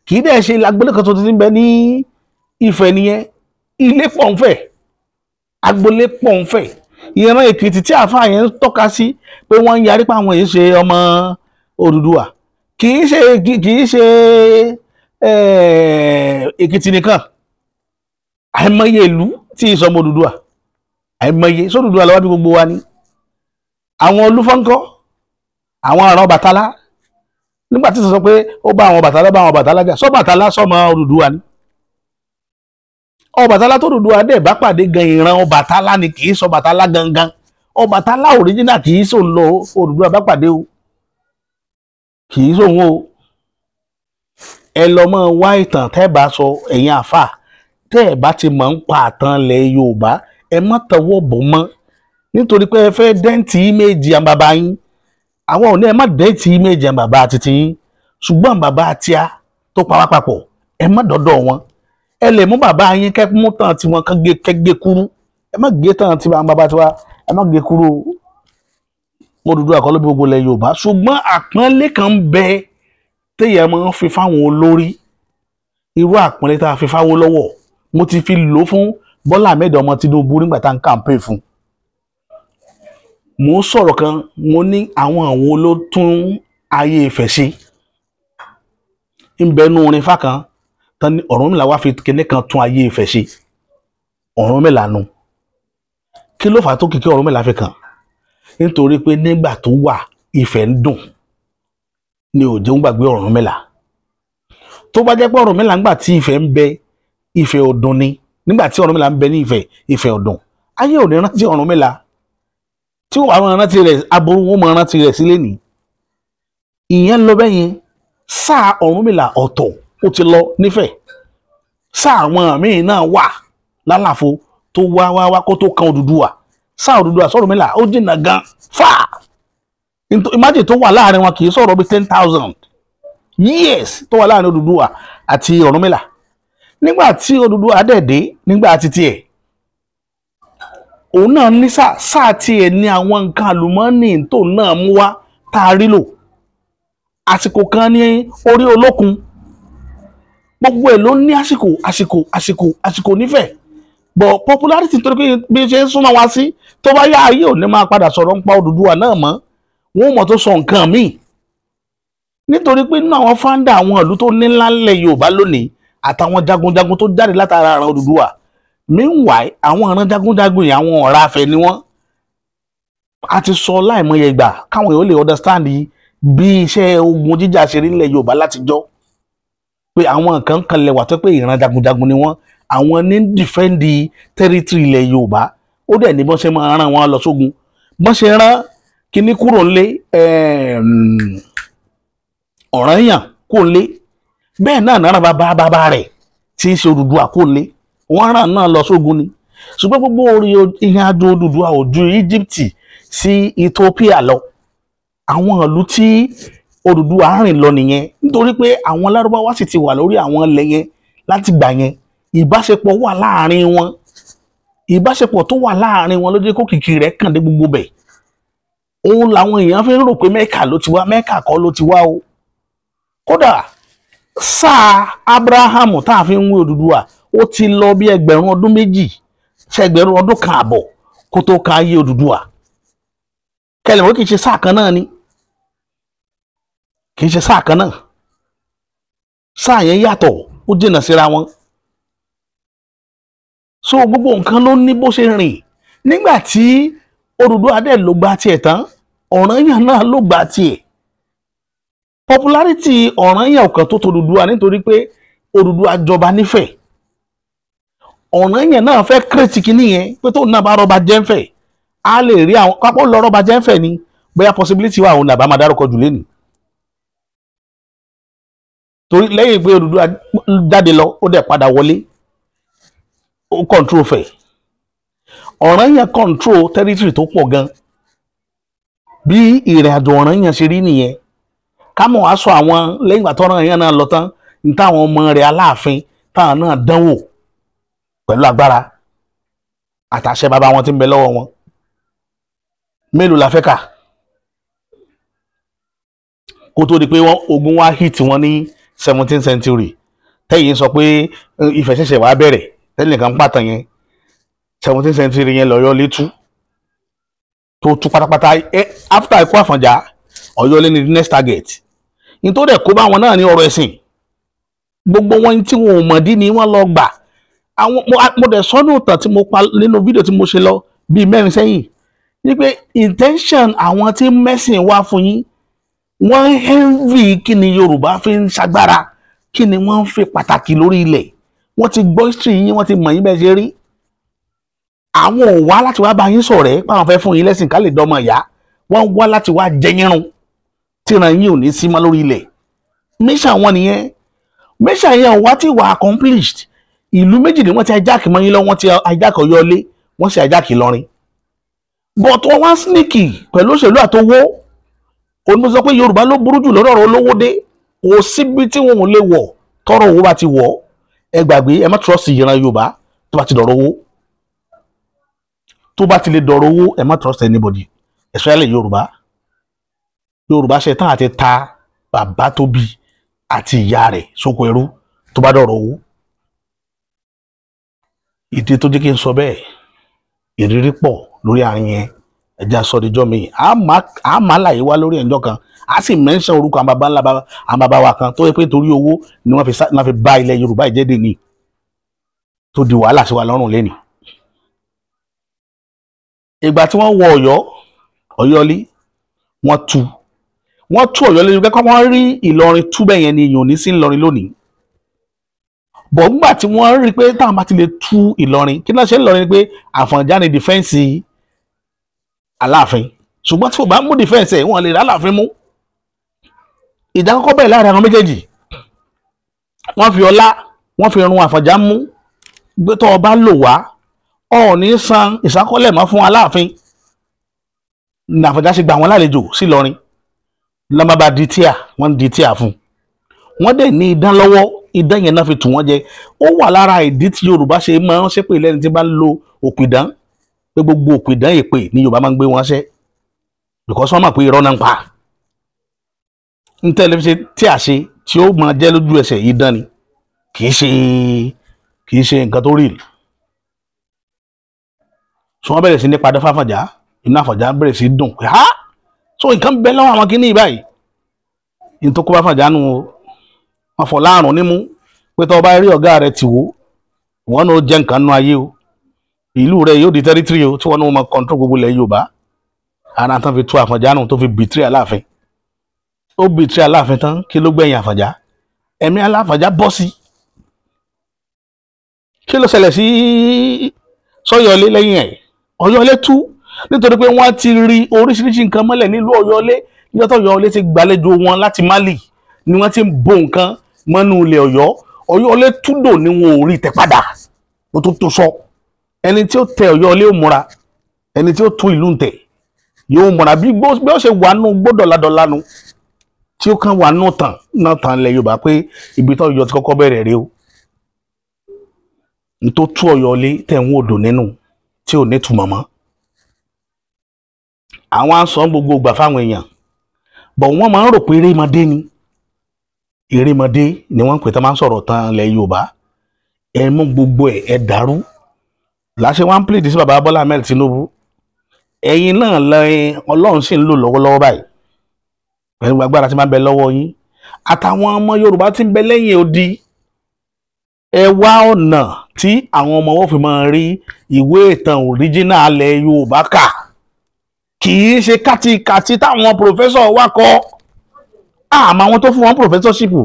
S1: Kì í dẹ̀ ṣe agboolé kan tó ti ń bẹ ní Ifẹ̀ nìyẹn. Ilé pọ̀ ń fẹ̀, agboolé pọ̀ ń fẹ̀. Ìran Èkìtì tí àáfàá yẹn ń tọ́ka sí pé wọ́n ń yarí pé àwọn yìí ṣe ọmọ Odùduwà, kì í ṣe Èkìtì nìkan. Àìmọye ìlú tí ìsọmọ Odùduwà, àìmọye sódùduwà lọ́wọ́ bí gbogbo wa ni. Àwọn Olúfọ́nkọ́, àwọn àrùn Ọbàtálá, nígbà tí sọ pé ó bá àwọn Ọbàtálá, bá àwọn Ọbàtálá jà, sọ́bàtálá sọmọ Odùduwà ni. Ọbàtálá tó Odùduwà dẹ̀ bá pàdé gan, ìran Ọbàtálá ni, kì í sọ Ọbàtálá gangan. Ọbàtálá original kì í sòun lọ Odùduwà bá pàdé o, kì í sòun o. Ẹ lọ mọ wá ìtàn tẹ́ bá sọ. Ẹ̀yin àfà tẹ́ ẹ bá ti mọ̀ ń pa àtàn ilẹ̀ Yorùbá, ẹ má tọwọ́ bò mọ́ nítorí pé ẹ fẹ́ dent image àwọn bàbá yín. Àwọn ò ní ẹ má dent image àwọn bàbá títí yín, ṣùgbọ́n bàbá tíá tó pa wá papọ̀, ẹ má dọ́dọ̀ wọn. Ẹ lè mú bàbá yín kẹ́ mú tàn tiwọn kán gé, kẹ́ gé kúrú. Ẹ má gé tàn tí àwọn bàbá tiwa, ẹ má gé kúrú o. Odùduwà kọ́ ló bí gbogbo ilẹ̀ Yorùbá, ṣùgbọ́n àpọ́nlé kan ń bẹ téèyàn máa ń fi fáwọn olórí. Irú àpọ́nlé tá a fi fáwọn lọ́wọ́, mo ti fi lò fún Bọ́lá Ahmed ọmọ Tinubu nígbà tá à ń campaign fún. Mo ń sọ̀rọ̀ kan, mo ní àwọn ló tún ayé Ifẹ̀ ṣe. Ń bẹnu orin fákan tán ní Ọ̀rúnmìlà wá fi kinní kan tún ayé Ifẹ̀ ṣe. Ọ̀rúnmìlà nu, kí ló fà á tó kìkì Ọ̀rúnmìlà fi kàn? Nítorí pé nígbà tó wà, Ifẹ̀ ń dùn ni ò jẹun gbàgbé Ọ̀rúnmìlà. Tó bá jẹ́ pé Ọ̀rúnmìlà ńgbà tí Ifẹ̀ ń bẹ, Ifẹ̀ ò dùn ni. Nígbà tí Ọ̀rúnmìlà ń bẹ ní Ifẹ̀, Ifẹ̀ ò dùn, ayé ò ní rántí Ọ̀rúnmìlà. Tí wàá máa rántí rẹ̀, aburú wọn máa rántí rẹ̀ sílé ní. Ìyẹn lọ bẹ́yẹn. Sáà Ọ̀rúnmìlà ọ̀tọ̀, ó ti lọ nífẹ̀ẹ́. Sáà àwọn míì náà wà lálàfo tó wá wá wá kó tó kan Odùduwà. Sáà Odùduwà sọ̀rọ̀mìlà ó jìnnà gan fà. Imagine tó wà láàrin wọn kì í sọ̀rọ̀ bí 10,000 years tó wà láàrin Odùduwà àti Ọ̀rúnmìlà. Nígbà tí Odùduwà dẹ̀ dé nígbà títí ẹ̀, òun náà ní sáà sáà tiẹ̀ ní àwọn nǹkan àlùmọ́ọ́nì tó náà mú wá tá a rí lò. Àsìkò kan ní orí olókun, gbogbo ẹ̀ ló ní àsìkò, àsìkò, àsìkò, àsìkò nífẹ̀ẹ́. But popularity, nítorí pé bí ṣe ń súnmọ́ wá sí, tó bá yá, ayé ò ní máa padà sọ̀rọ̀ ń pa Odùduwà náà mọ́, wọ́n mọ̀ tó sọ nǹkan míì. Nítorí pé nínú àwọn founder àwọn ìlú tó ní ńlá ńlẹ̀ Yorùbá lónìí, àtàwọn jagunjagun tó jáde látara àrùn Odùduwà. Meanwhile, àwọn ìran jagunjagun yìí, àwọn ọ̀rá afẹ́ ni wọ́n. A ti sọ láìmọye ìgbà káwọn èèyàn lè understand bí iṣẹ́ ogun jíjà ṣe rí nílẹ̀ Yorùbá látijọ́, pé àwọn nǹkan kan lẹ̀ wà tó pé ìran jagunjagun ni wọ́n, àwọn ní defend territory ilẹ̀ Yorùbá. Ó dẹ̀ ní bọ́n ṣe máa rán wọn lọ sógun, bọ́n ṣe rán kíní kúrò ńlé, Ọ̀rànyàn kúrò ńlé, bẹ́ẹ̀ náà náà bàbá bàbá rẹ̀ tí ń ṣe Odùduwà kúrò ńlé, wọ́n rán náà lọ sógun ni. Ṣùgbọ́n gbogbo orí ìrìn àjò Odùduwà ò ju Egypt sí Ethiopia lọ. Àwọn ìlú tí Odùduwà rìn lọ nìyẹn, nítorí pé àwọn Lárúbáwá sì ti wà lórí àwọn ilẹ̀ yẹn láti gbà yẹn. Ìbáṣepọ̀ wà láàrin wọn, ìbáṣepọ̀ tó wà láàrin wọn ló jẹ́ kó kìkì rẹ̀ kàn dé gbogbo bẹ̀. Òun làwọn èèyàn fi ń rò pé Mẹ́kà ló ti wá. Mẹ́kà kọ́ ló ti wá o. Kódà sáà Abrahamu tá a fi ń wé Odùduwà, ó ti lọ bí 2,000 ṣe 1,500 kó tó ka ayé Odùduwà. Kẹlẹ̀ wọ́n kì í ṣe sáà kan náà ni, kì í ṣe sáà kan náà. Sáà yẹn yàtọ̀, ó jìnnà síra wọn. So gbogbo nǹkan ló ní bó ṣe rìn. Nígbà tí Odùduwà dẹ̀ ló gba tiẹ̀ tán, Ọ̀rànyàn náà ló gba tiẹ̀. Popularity Ọ̀rànyàn ọ̀kan tó tó Odùduwà, nítorí pé Odùduwà jọba nífẹ̀ẹ́. Ọ̀rànyàn náà fẹ́ create kínní yẹn pé tóun náà bá rọ́ba jẹ́ńfẹ̀, á lè rí àwọn kápọ́ lọ rọ́ba jẹ́ńfẹ̀ ni, bóyá possibility wà òun làbá máa dárúkọ jù lẹ́nu. Torí lẹ́yìn pé Odùduwà jáde lọ, ó dẹ̀ padà wọlé, ó control fẹ̀. Ọ̀rànyàn control territory tó pọ̀ gan. Bí ìrìn àjò Ọ̀rànyàn ṣe rí nìyẹn. Kámọ̀ á sọ àwọn lẹ́yìn ìgbà tọ́rànyàn náà lọ tán ní táwọn ọmọ rẹ̀ Aláàfin táwọn náà dánwò pẹ̀lú agbára àtàṣẹ bàbá wọn tí ń bẹ lọ́wọ́ wọn. Mélòó la fẹ́ kà kó tó di pé wọ́n ogun wá hit wọn ní 17th century? Tẹ́yìn sọ pé Ifẹ̀ ṣẹ̀ṣẹ̀ wá bẹ̀rẹ̀, tẹ́lẹ̀ kan pàtàn yẹn, 17th century yẹn lọ́yọ́ létú tó tú pátápátá. After ikú Àfọ̀njá, Ọ̀yọ́ lé ní the next target. Ní tó dẹ̀ kó bá wọn náà ní ọ̀rọ̀ ẹ̀sìn. Gbogbo wọn tí wọn ò mọ̀dí ni wọ́n lọ gbà. Àwọn mo dẹ̀ sọ́nù ìtàn tí mo pa nínú fídíò tí mo ṣe lọ bíi 4 sẹ́yìn ní pé intention àwọn tí mẹ́sìn wá fún yín, wọ́n envy kí ni Yorùbá fi ń ṣagbára, kí ni wọ́n ń fi pàtàkì lórí ilẹ̀. Wọ́n ti gbọ́ history yín, wọ́n ti mọ̀ yín bẹ́ẹ̀ ṣe rí. Àwọn ò wá láti wá bá yín ṣọ̀rẹ́ báwọn fẹ́ fún yín lẹ́sìn ká lè dọ́mọ ìyá. Wọ́n wá láti wá jẹ yín run tíran yín ò ní sí mọ́ lórí ilẹ̀. Mission wọn nìyẹn. Mission yẹn ò wá tí wà accomplished. Ìlú méjì ni wọ́n ti hijack mọ́ yín lọ. Wọ́n ti hijack Ọ̀yọ́lé, wọ́n sì hijack Ìlọrin, but wọ́n wá sneaky pẹ̀lú òṣèlú àtowó. Òun sọ pé Yorùbá ló burú jù lọ́rọ̀ olówó dé. Kò síbi tí wọn ò lè wọ̀ tọrọ owó bá ti wọ̀. Ẹ gbàgbé, ẹ má trust ìran Yorùbá tó bá ti dọ̀rọ̀ owó. Tó bá ti lè dọ̀rọ̀ owó, ẹ má trust anybody, especially Yorùbá. Yorùbá ṣe tán àti ta bàbá tó bí àti ìyá rẹ̀ sóko ẹrú tó bá dọ̀rọ̀ owó. Ìdí tó jẹ́ kí n sọ bẹ́ẹ̀, ìrírí pọ̀ lórí àárín yẹn. Ẹja sọdíjọ́ mi, a máa láyé wá lórí ẹ̀jọ́ kan, a sì mention orúkọ àwọn baba ńlá, àwọn baba wa kan tó yẹ pé torí owó ni wọ́n fi bá ilẹ̀ Yorùbá ìjẹ́dẹ̀ ni tó di wàhálà sí wa lọ́rùn lẹ́nìí. Ìgbà tí wọ́n wọ Ọ̀yọ́, Ọ̀yọ́lé, wọ́n tú Ọ̀yọ́lé kẹ́kọ̀ọ́, wọ́n rí Ìlọrin tú bẹ́ẹ̀ yẹn ni èèyàn ò ní sí Ìlọrin lónìí. Bọ̀ nígbà tí wọ́n rí pé táwọn bá ti lè tú Ìlọrin, kí náà ṣe ń lọrin ni pé Àfọ̀njá ni defence Aláàfin. Ṣùgbọ́n tí kò bá mú defence ẹ̀, wọ́n lè rí Aláàfin mú. Ìjà kọ́kọ́ bẹ̀rẹ̀ láàrin àwọn méjèèjì. Wọ́n fi ọlá, wọ́n fi run Àfọ̀njá mú gbé tó ọba lò wá, Ọọ̀ni san ìsákọ́lẹ̀ mọ́ fún Aláàfin. Ní Àfọ̀njá ṣe gbà wọ́n lálejò sí Ìlọrin lọ́mọ bá di tíà, wọ́n di tíà fún wọ́n dẹ̀ ní idán lọ́wọ́. Idán yẹn náà fi tù wọ́n jẹ. Ó wà lára ìdí tí Yorùbá ṣe máa ń ṣépè lẹ́ni tí bá ń lo òpìdán, pé gbogbo òpìdán, èpè ní Yorùbá máa ń gbé wọn ṣẹ́, because wọ́n mọ̀ pé irọ́ náà ń pa. Ń tẹ́lẹ̀ fi ṣe tí a ṣe tí ó máa jẹ́ lójú ẹsẹ̀, idán ni, kì í ṣe nǹkan tó real. So wọ́n bẹ̀rẹ̀ sí ní padà fáfànjá. Inú Àfọ̀njá bẹ̀rẹ̀ sí dùn pé ha, so nǹkan bẹ lọ́wọ́ àwọn kìíní báyìí. Ní tó kó bá Àfọ̀njá nù o, wọ́n fọ láàrùn nímú pé tó bá rí ọ̀gá rẹ̀ tì wó, wọ́n náà jẹ́ nǹkan nú ayé o, ìlú rẹ̀ yóò di territory o, tí wọ́n náà máa control gbogbo ilẹ̀ Yorùbá. Ara tán fi tú Àfọ̀njá nù tó fi bìtírì Aláàfin. Ó bìtírì Aláàfin tán, kí ló gbẹ̀yìn Àfọ̀njá? Ẹ̀mí Aláfọ̀njá bọ́ sí. Kí ló ṣẹlẹ̀ sí sọ́yọ́lé lẹ́yìn ẹ̀? Ọ̀yọ́lé tú, nítorí pé wọ́n ti rí oríṣiríṣi nǹkan mọ́lẹ̀ nílùú Ọ̀yọ́lé. Níjọ́ tó Ọ̀yọ́lé ti gbàlejò wọn láti Mali ni wọ́n ti ń bo nǹkan mọ́nú ilẹ̀ Ọ̀yọ́. Ọ̀yọ́lé túndò ni wọn ò rí tẹ̀ padà. Ó tó tó sọ, ẹni tí ó tẹ Ọ̀yọ́lé ó múra, ẹni tí ó tún ìlú tẹ̀ yóò múra. Bí ó ṣe wà nù gbọ́dọ̀ ládọ́lá nu tí ó kàn wà nù tàn náà tàn lẹ̀ Yorùbá pé ibi tó Ọ̀yọ́ ti kọ́kọ́ bẹ̀rẹ̀ rèé o. N tó tú Ọ̀yọ́lé tẹ̀ ń wòdò nínú tí ò ní túmọ̀ mọ́. Àwọn aṣọ gbogbo gbà fáwọn èèyàn bọ̀, wọ́n máa ń rò pé erémọdé ni, erémọdé ni wọ́n ń pè tó máa ń sọ̀rọ̀ tán lẹ̀ Yorùbá. Ẹ mú gbogbo ẹ̀ ẹ dàrú. Láṣẹ wọn pèlè sí bàbá Bọ́lá Ahmed Tinubu. Ẹ̀yin náà lẹ́yìn Ọlọ́run sì ń lò lọ́wọ́lọ́wọ́ báyìí pẹ̀lú agbára tí máa ń bẹ lọ́wọ́ yín àtàwọn ọmọ Yorùbá tí ń bẹ lẹ́yìn odi. Ẹ wá ọ̀nà tí àwọn ọmọ wọn fi máa rí ìwé ìtàn òríjínà ilẹ̀ Yorùbá kà, kì í ṣe kátikàti táwọn pòfẹ́sọ̀ wa kọ. Àmọ́ àwọn tó fún wọn pòfẹ́sọ̀ṣìpù,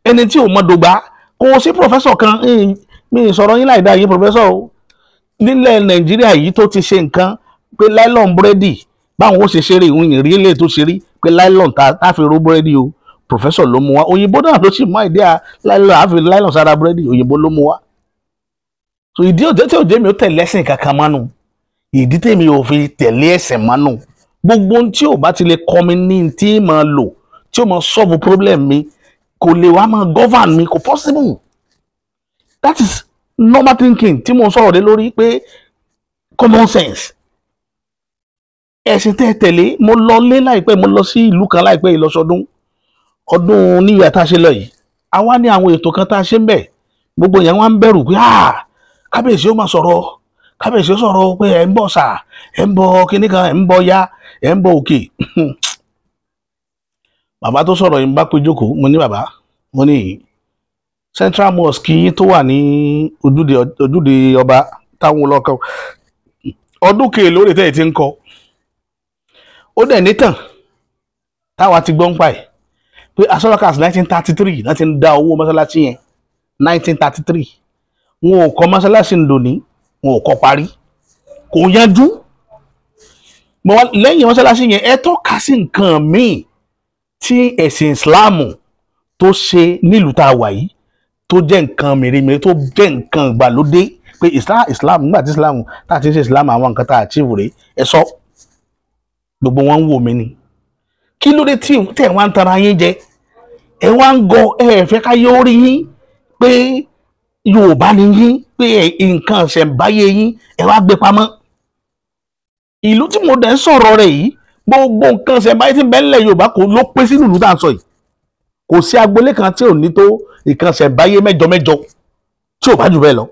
S1: ẹni tí ò mọ dògbà kò sí pòfẹ́sọ̀ kan. Mi sọ̀rọ̀ yín láì dá yín pòfẹ́sọ̀ o nílẹ̀ Nàìjíríà yìí tó ti ṣe nǹkan pé láìlọ́n búrẹ́dì báwọn ó ṣe ṣeré ìhun ìrìn ilé tó ṣe rí pé láìlọ́n tá fi ró búrẹ́dì o, pòfẹ́sọ̀ ló mú wa. Òyìnbó náà ló sì mú àìdíà láìlọ́n àfi láìlọ́n sára búrẹ́dì, òyìnbó ló mú wa. So ìdí òjé tí òjé mi ò tẹ̀lé ẹ̀sìn kankan mọ́nu, ìdí tèmi ò fi tẹ̀lé ẹ̀sìn mọ́nu, gbogbo ohun tí ò bá ti lè kọ́ mi ní tí mà lò tí ó máa solve problem mi kò lè wá máa govern mi, kò possible. That is normal thinking tí mo ń sọ̀rọ̀ lé lórí pé common sense. Ẹ̀sìn tẹ́ tẹ̀lé, mo lọ lé láìpẹ́, mo lọ sí ìlú kan láìpẹ́ yìí lọ́sọdún ọdún níyà tá a ṣe lọ yìí. Àwa ní àwọn ètò kan tá a ṣe ń bẹ̀, gbogbo yẹn wá ń bẹ̀rù pé kábíyèsí ó máa sọ̀rọ̀, kábíyèsí ó sọ̀rọ̀ pé ẹ̀ ń bọ̀ sà, ẹ̀ ń bọ̀ kíní kan, ẹ̀ ń bọ̀ ya, ẹ̀ ń bọ̀ òkè. Bàbá tó sọ̀rọ̀ yìí ń bá pé jókòó, mo ní bàbá, mo ní Central Mosque yín tó wà ní ojúde ọba táwọn ọlọ́kàn ọdún kèé lórí tẹ́yì tí ń kọ, ó dẹ̀ nítàn táwa ti gbọ́n pa ẹ̀ pé asọ́lọ́kàs 1933 láti ń dá owó mọ́sálásí yẹn. 1933 wọn ò kọ́ mọ́sálásí ńlò ní, wọn ò kọ́ parí, kò yanjú. Lẹ́yìn mọ́sálásí yẹn ẹ tọ́ka sí nǹkan míì tí ẹ̀sìn Ìsìláàmù tó ṣe nílùú tá a wà yìí tó jẹ́ nǹkan mèremère, tó jẹ́ nǹkan ìgbàlódé pé Islam nígbà tí Islam tá a ti ń ṣe Islam àwọn nǹkan tá a achieve rèé. Ẹ sọ, gbogbo wọn ń wò mí ni. Kí ló dé tí tẹ̀ wá ń tara yín jẹ? Ẹ wá ń gọ, ẹ fẹ́ ká yóò rí yín pé Yorùbá ni yín, pé nǹkan ṣẹ̀ǹbáyé yín ẹ wá gbé pamọ́. Ìlú tí mo dẹ̀ ń sọ̀rọ̀ rẹ̀ yìí, gbogbo nǹkan ṣẹ̀ǹbáyé tí ń bẹ nílẹ̀ Yorùbá kò ló pé sínú ìlú tá à ń sọ yìí. Kò sí agboolé kan tí ò ní tó nǹkan ṣẹ̀ǹbáyé mẹ́jọ mẹ́jọ tí ò bá jù bẹ́ẹ̀ lọ.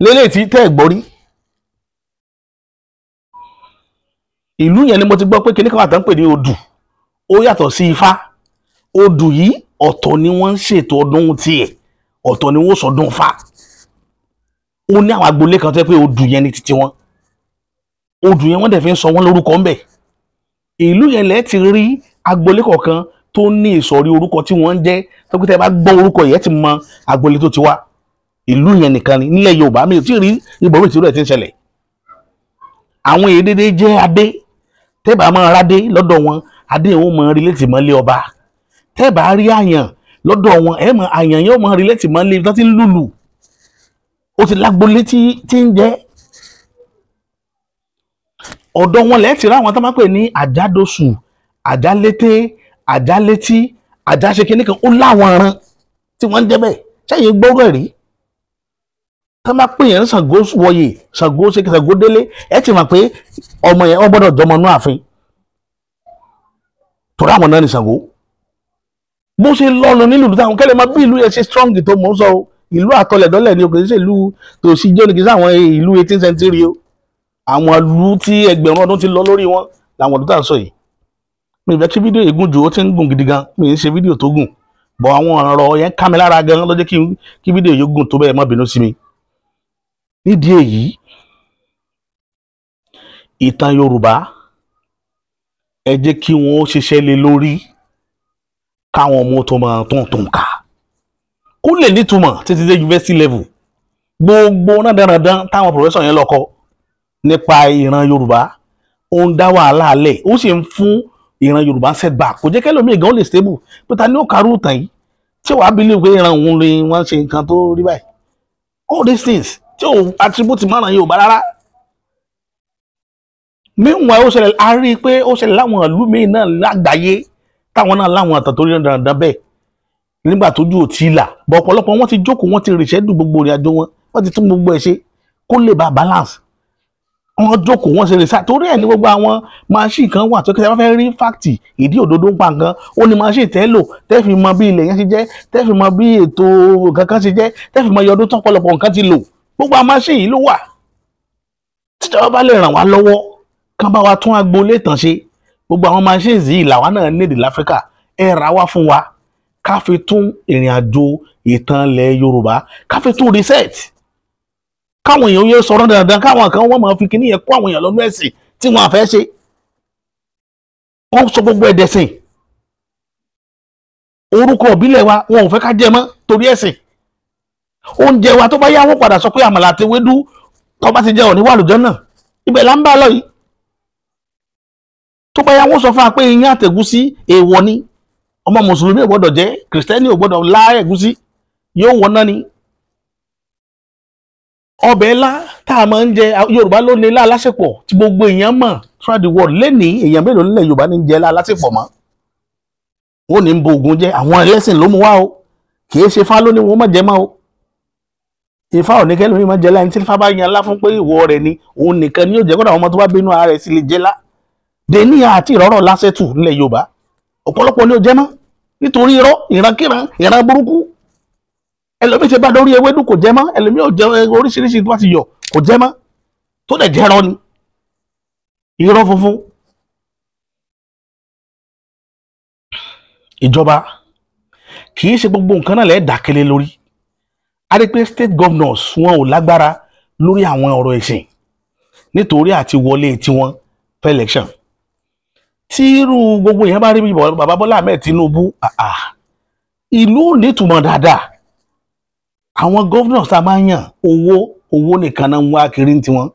S1: Lélẹ́yìí tí tẹ́ ẹ̀ gbọ́ rí. Ìlú yẹn ni mo ti gbọ́ pé kíní kan wà tán pè ní odù, ó yàtọ̀ sí Ifá. Odù yìí ọ̀tọ̀ ni wọ́n ń ṣètò ọdún tiẹ̀, ọ̀tọ̀ ni wọ́n sọdún Ifá. Ó ní àwọn agboolé kan tó yẹ pé odù yẹn ni títí wọn, odù yẹn wọ́n dẹ̀ fi ń sọ wọ́n lórúkọ ńbẹ̀. Ìlú yẹn lẹ́ẹ̀ ti rí agboolé kọ̀ọ̀kan tó ní ìsọ̀rí orúkọ tí wọ́n ń jẹ́, tó pé tẹ́ bá gbọ́ orúkọ yẹn ti mọ agboolé tó ti wá. Ìlú yẹn nìkan ni nílẹ̀ Yorùbá, mi ò tí ì rí ibòmíì tí irú ẹ̀ ti ń ṣẹlẹ̀. Àwọn èyí dédé jẹ́ adé, tẹ́bà máa rádé lọ́dọ̀ wọn, adé wọn máa rí létí mọ́lé ọba. Tẹ́bà rí àyàn lọ́dọ̀ wọn, ẹ̀ mọ àyàn yóò máa rí létí mọ́lé tó ti ń lùlù, ó ti lágbolé tí ń jẹ́. Ọ̀dọ̀ wọn lẹ́ẹ̀ ti ráwọn tó máa pè ní àjádosù, àjálété, àjálétí, àjáṣe kíní kan, ó láwọn ọ̀ràn tí wọ́n ń jẹ́ bẹ́ẹ̀. Sẹ́yìn gbọ́rọ̀ rí tó máa pè yẹn Ṣàngó wọ̀yè, Ṣàngó ṣe Ṣàngó délé, ẹ ti mọ̀ pé ọmọ yẹn wọ́n gbọ́dọ̀ jọmọ inú ààfin, torí àwọn náà ní Ṣàngó. Bó ṣe lọ́nu nílùú táwọn kẹ́lẹ́ máa bí ìlú yẹn ṣe strong tó mọ̀ ń sọ o. Ìlú àtọlẹ̀dọ́lẹ̀ ni o, kì í ṣe ìlú tòsí jẹ́ ní kì í ṣe àwọn ìlú 18th century o. Àwọn ìlú tí ẹgbẹ̀rún ọdún ti lọ lórí wọn làwọn ọdún tá à ń sọ yìí. Mi fẹ́ kí fídíò yìí gùn jù, ó ti ń gùn gidi gan. Mi ń ṣe fídíò tó gùn bọ̀, àwọn ọ̀rọ̀ yẹn ká mi lára gan ló jẹ́ kí fídíò yìí gùn tó bẹ́ẹ̀. Má bínú sí mi. Nídìí èyí, ìtàn Yorùbá, ẹ jẹ́ kí wọ́n ó ṣiṣẹ́ lé lórí, káwọn ọmọ tó máa tó ń kà kó lè nítumọ̀ títí dé university level. Gbogbo náà dandan táwọn professor yẹn lọ kọ nípa ìran Yorùbá, ó ń dá wàhálà lẹ̀, ó sì ń fún ìran Yorùbá setback. Kò jẹ́ kẹ́lòmíì gan ó lè stable pé ta ni ó karú ìtàn yìí tí wàá believe pé ìran òun ni wọ́n ṣe nǹkan tó rí báyìí. All these things tí ò attribute márùn Yorùbá rárá. Meanwhile, ó ṣẹlẹ̀, a rí i pé ó ṣẹlẹ̀ láwọn ìlú míì náà lágbàáyé, táwọn náà láwọn àtàn tó rí dandan bẹ́ẹ̀ nígbà tójú ò tí ì là bọ̀. Ọ̀pọ̀lọpọ̀ wọn ti jókòó, wọ́n ti rìṣẹ́dù gbogbo ìrìn àjò wọn, wọ́n ti tún gbogbo ẹ̀ ṣe kó lè bá balance. Wọ́n jókòó, wọ́n ṣe research torí ẹ̀ ní gbogbo àwọn machine kan wà tó kí ẹ bá fẹ́ rí fact, ìdí òdodo ń pa nǹkan, ó ní machine tẹ́ lò tẹ́ fi mọ bí ilẹ̀ yẹn ṣe jẹ́, tẹ́ fi mọ bí ètò nǹkan kan ṣe jẹ́, tẹ́ fi mọ iye ọdún tọ́pọ̀lọpọ̀ nǹkan ti lò. Gbogbo àwọn machine yìí ló wà. Tíjọba bá lè ràn wá lọ́wọ́, kán bá wa tún agboolé tàn ṣe, gbogbo àwọn machines yìí làwa náà nídìí láfíríkà. Ẹ rà wá fún wa, ká fi tún ìrìn àjò ìtàn ilẹ̀ Yorùbá, ká fi tún reset, káwọn èèyàn yóò sọ̀rọ̀ dandan, káwọn kan wọ́n máa fi kíní yẹn kó àwọn èèyàn lọ́nà ẹ̀sìn tí wọ́n àfẹ́ ṣe. Wọ́n sọ gbogbo ẹ̀dẹ̀sìn, orúkọ ìbílẹ̀ wa, wọn ò fẹ́ ká jẹ mọ́ torí ẹ̀sìn. Oúnjẹ wa, tó bá yá, wọ́n padà sọ pé àmàlà àti ewédú tó bá ti jẹ òní wà lójọ́ náà. Ibẹ̀ là ń bá lọ yìí. Tó bá yá, wọ́n sọ fún wa pé iyán àtẹ̀gúsí èèwọ̀ ni, ọmọ mùsùlùmí ò gbọ́dọ̀ jẹ, kìrìsìtẹ́nì ò gbọ́dọ̀ lá ẹ̀gúsí, yóò wọ́n náà ni. Ọbẹ̀ ńlá tá a máa ń jẹ, Yorùbá ló ní ilá alásèpọ̀ tí gbogbo èèyàn mọ̀ throughout the world. Lẹ́nìí, èèyàn mélòó nílẹ̀ Yorùbá ní jẹ ilá alásèpọ̀ mọ́? Wọ́n ní ń bo ògùn jẹ. Àwọn ẹlẹ́sìn ló mú wá o, kì í ṣe fá ló ní wọ́n má jẹ mọ́ o. Ifá ò ní kẹ́lómi má jẹ láyé. Tí ifá bá yan lá fún pé ìwọ rẹ̀ ni, òun nìkan ni yóò jẹ́. Kódà àwọn ọmọ tó bá bínú ara rẹ̀ sì lè jẹ lá dèní àti ìrọ̀rọ̀ lásẹ̀tù nílẹ̀ Yorùbá. Ọ̀pọ̀lọpọ̀ ni ó jẹ mọ́ nítorí irọ́, ìrankíran, ìran burúkú. Ẹlòmíì ti bá dórí ewédú, kò jẹ mọ́. Ẹlòmíì ò jẹ oríṣiríṣi tó bá ti yọ, kò jẹ mọ́, tó dẹ̀ jẹ́rọ ni, irọ́ funfun. Ìjọba, kì í ṣe gbogbo nǹkan náà lẹ́ẹ̀ dákẹ́lé lórí. A rí pé state governors, wọn ò lágbára lórí àwọn ọ̀rọ̀ ẹ̀sìn nítorí àti wọlé tiwọn fẹ́ election. Tí irú gbogbo èèyàn bá rí bí bàbá Bọ́lá Ahmed Tinubu, ìlú ò nítumọ̀ dáadáa. Àwọn governors tá a máa ń yàn, owó owó nìkan náà ń wá kiri ní tiwọn.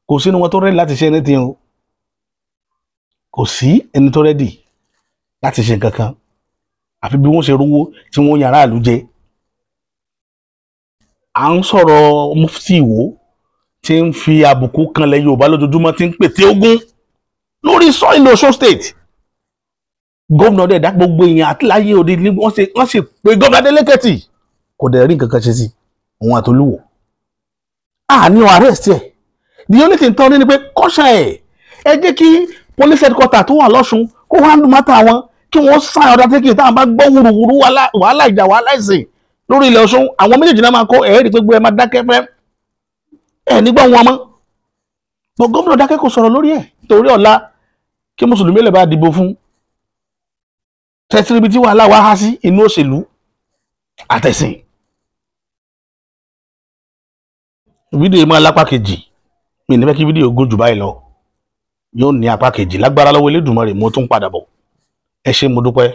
S1: Kò sínú wọn tó ready láti ṣe anything o. Kò sí ẹni tó ready láti ṣe nǹkan kan, àfi bí wọ́n ṣe rówó tí wọ́n yàrá ìlú jẹ. À ń sọ̀rọ̀ Mufti Ìwó tí ń fi àbùkù kanlẹ̀ Yorùbá lójoojúmọ́, tí ń pète ogun lórí soil Ọ̀ṣun State. Gómìnà dẹ̀ dá gbogbo èèyàn àti láyé òde ní wọ́n ṣe pé gómìnà Adeleke tì kò dẹ̀ rí nǹkan kan ṣe sí òun àtolúwo. À ní ọ arrest ẹ̀. The only thing tán ní ni pé kọ́ṣà ẹ̀, ẹ jẹ́ kí police headquarter tó wà lọ́ṣun kó handle matter wọn, kí wọ́n sign order taking. Táwọn bá gbọ́ wùrùwùrù, wàhálà ìjà, wàhálà ìsìn lórí ilẹ̀ Ọ̀ṣun, àwọn méjèèjì náà máa kó ẹ̀ẹ́rì pé gbé ẹ máa dákẹ́ fẹ́ ẹ̀ nígbà wọn mọ́. Bọ́ gómìnà dákẹ́, kò sọ̀rọ̀ lórí ẹ̀ torí ọ̀la kí mùsùlùmí lè bá dìbò fún tẹ̀síríbi tí wàhálà wá há sí inú òṣèlú àtẹ̀sìn. Fídíò yìí máa lápá kejì. Mi ní fẹ́ kí fídíò gùn jù báyìí lọ, yóò ní apá kejì lágbára lọ́wọ́ Elédùmarè. Mo tún padà bọ̀. Ẹ ṣé, mo dúpẹ́.